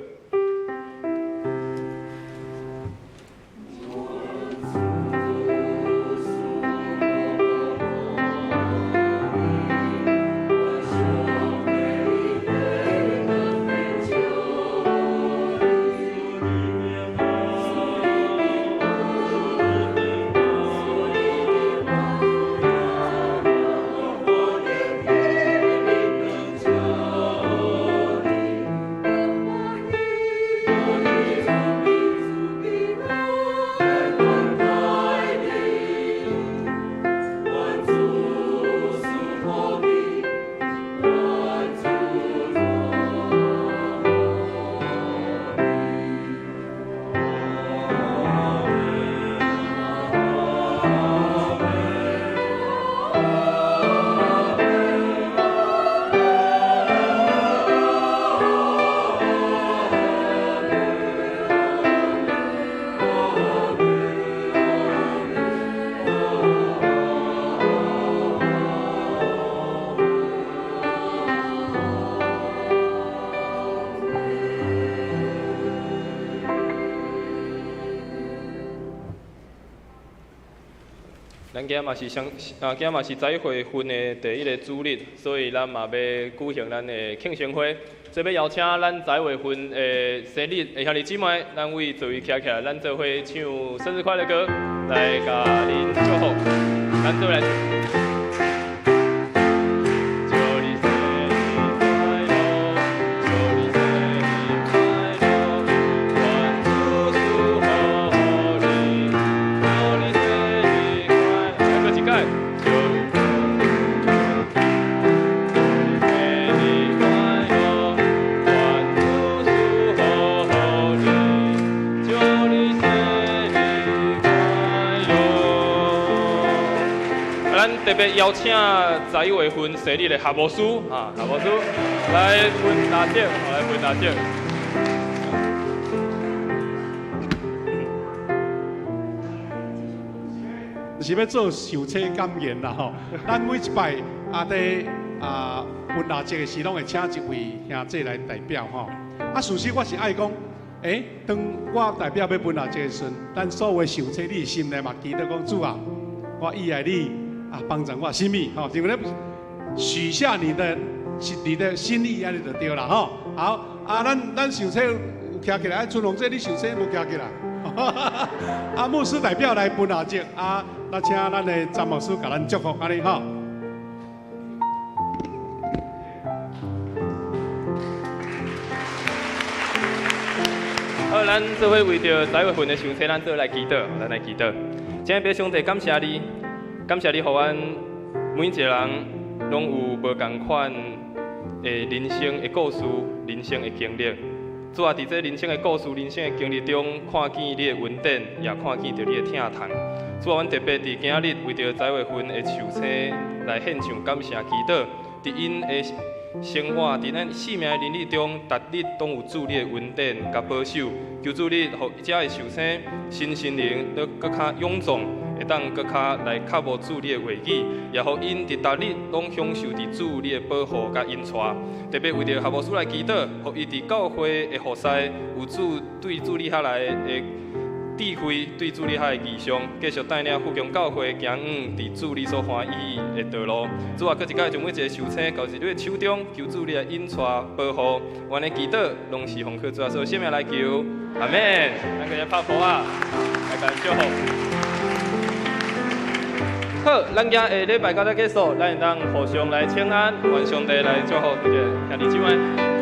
咱今嘛是相啊，今嘛是早会分的第一个主日，所以咱嘛欲举行咱的庆生会。这欲邀请咱早会分的生日的兄弟姊妹，咱位座位徛起来，咱做伙唱生日快乐歌来共恁祝福。咱做伙来唱。祝你生日快乐，祝你生日快樂，願主賜福予你，祝你生日快樂。來，閣一擺。祝你生日快樂，願主賜福予你，祝你生日快樂。咱特別邀請十一月份生日的夏牧師啊，夏牧師來分大獎，來分大獎。是欲做受洗感言啦吼。咱每一擺啊，佇啊分蜡燭的時，攏會請一位兄弟來代表吼。啊，事實我是愛講，當我代表欲分蠟燭的時陣，咱所有的受洗，你心內嘛祈禱講主啊，我倚賴你啊，幫助我啥物吼？因為咧許下你的心意，按呢就對啦吼。好啊，咱受洗有徛起來，啊，春龍姐你受洗無徛起來？啊，牧師代表來分蠟燭啊，那請咱的詹牧師共咱祝福，按呢吼。好，咱做伙為著十一月份的受洗，咱做伙來祈禱，咱來祈禱。親愛的上帝，感謝你，感謝你，予阮每一個人攏有無仝款的人生的故事、人生的經歷。主啊，佇這人生的故事、人生的經歷中，看見你的恩典，也看見著你的疼痛。主啊，阮特別佇今日為著十一月份的受洗來獻上感謝祈禱，佇𪜶的生活，佇咱生命的倫理中，逐日攏有主你的恩典佮保守。求主你，予遮的受洗身心靈閣閣較勇壯，會當閣較來靠慕主你的話語，也予𪜶佇逐日攏享受佇主你的保護佮引帶。特別為著夏牧師來祈禱，予伊佇教會的服侍有主對主你遐來的智慧，對主你遐的異象，繼續帶領富強教會行遠佇主你所歡喜的道路。主啊，閣一擺將每一個受洗交佇你的手中，求主你來引帶保護。阮的祈禱攏是奉靠主耶穌聖名來求，阿們。咱閣來拍鼓啊，來共祝福。好，咱今下禮拜到這結束，咱會當互相來請安，願上帝來祝福每一個兄弟姊妹。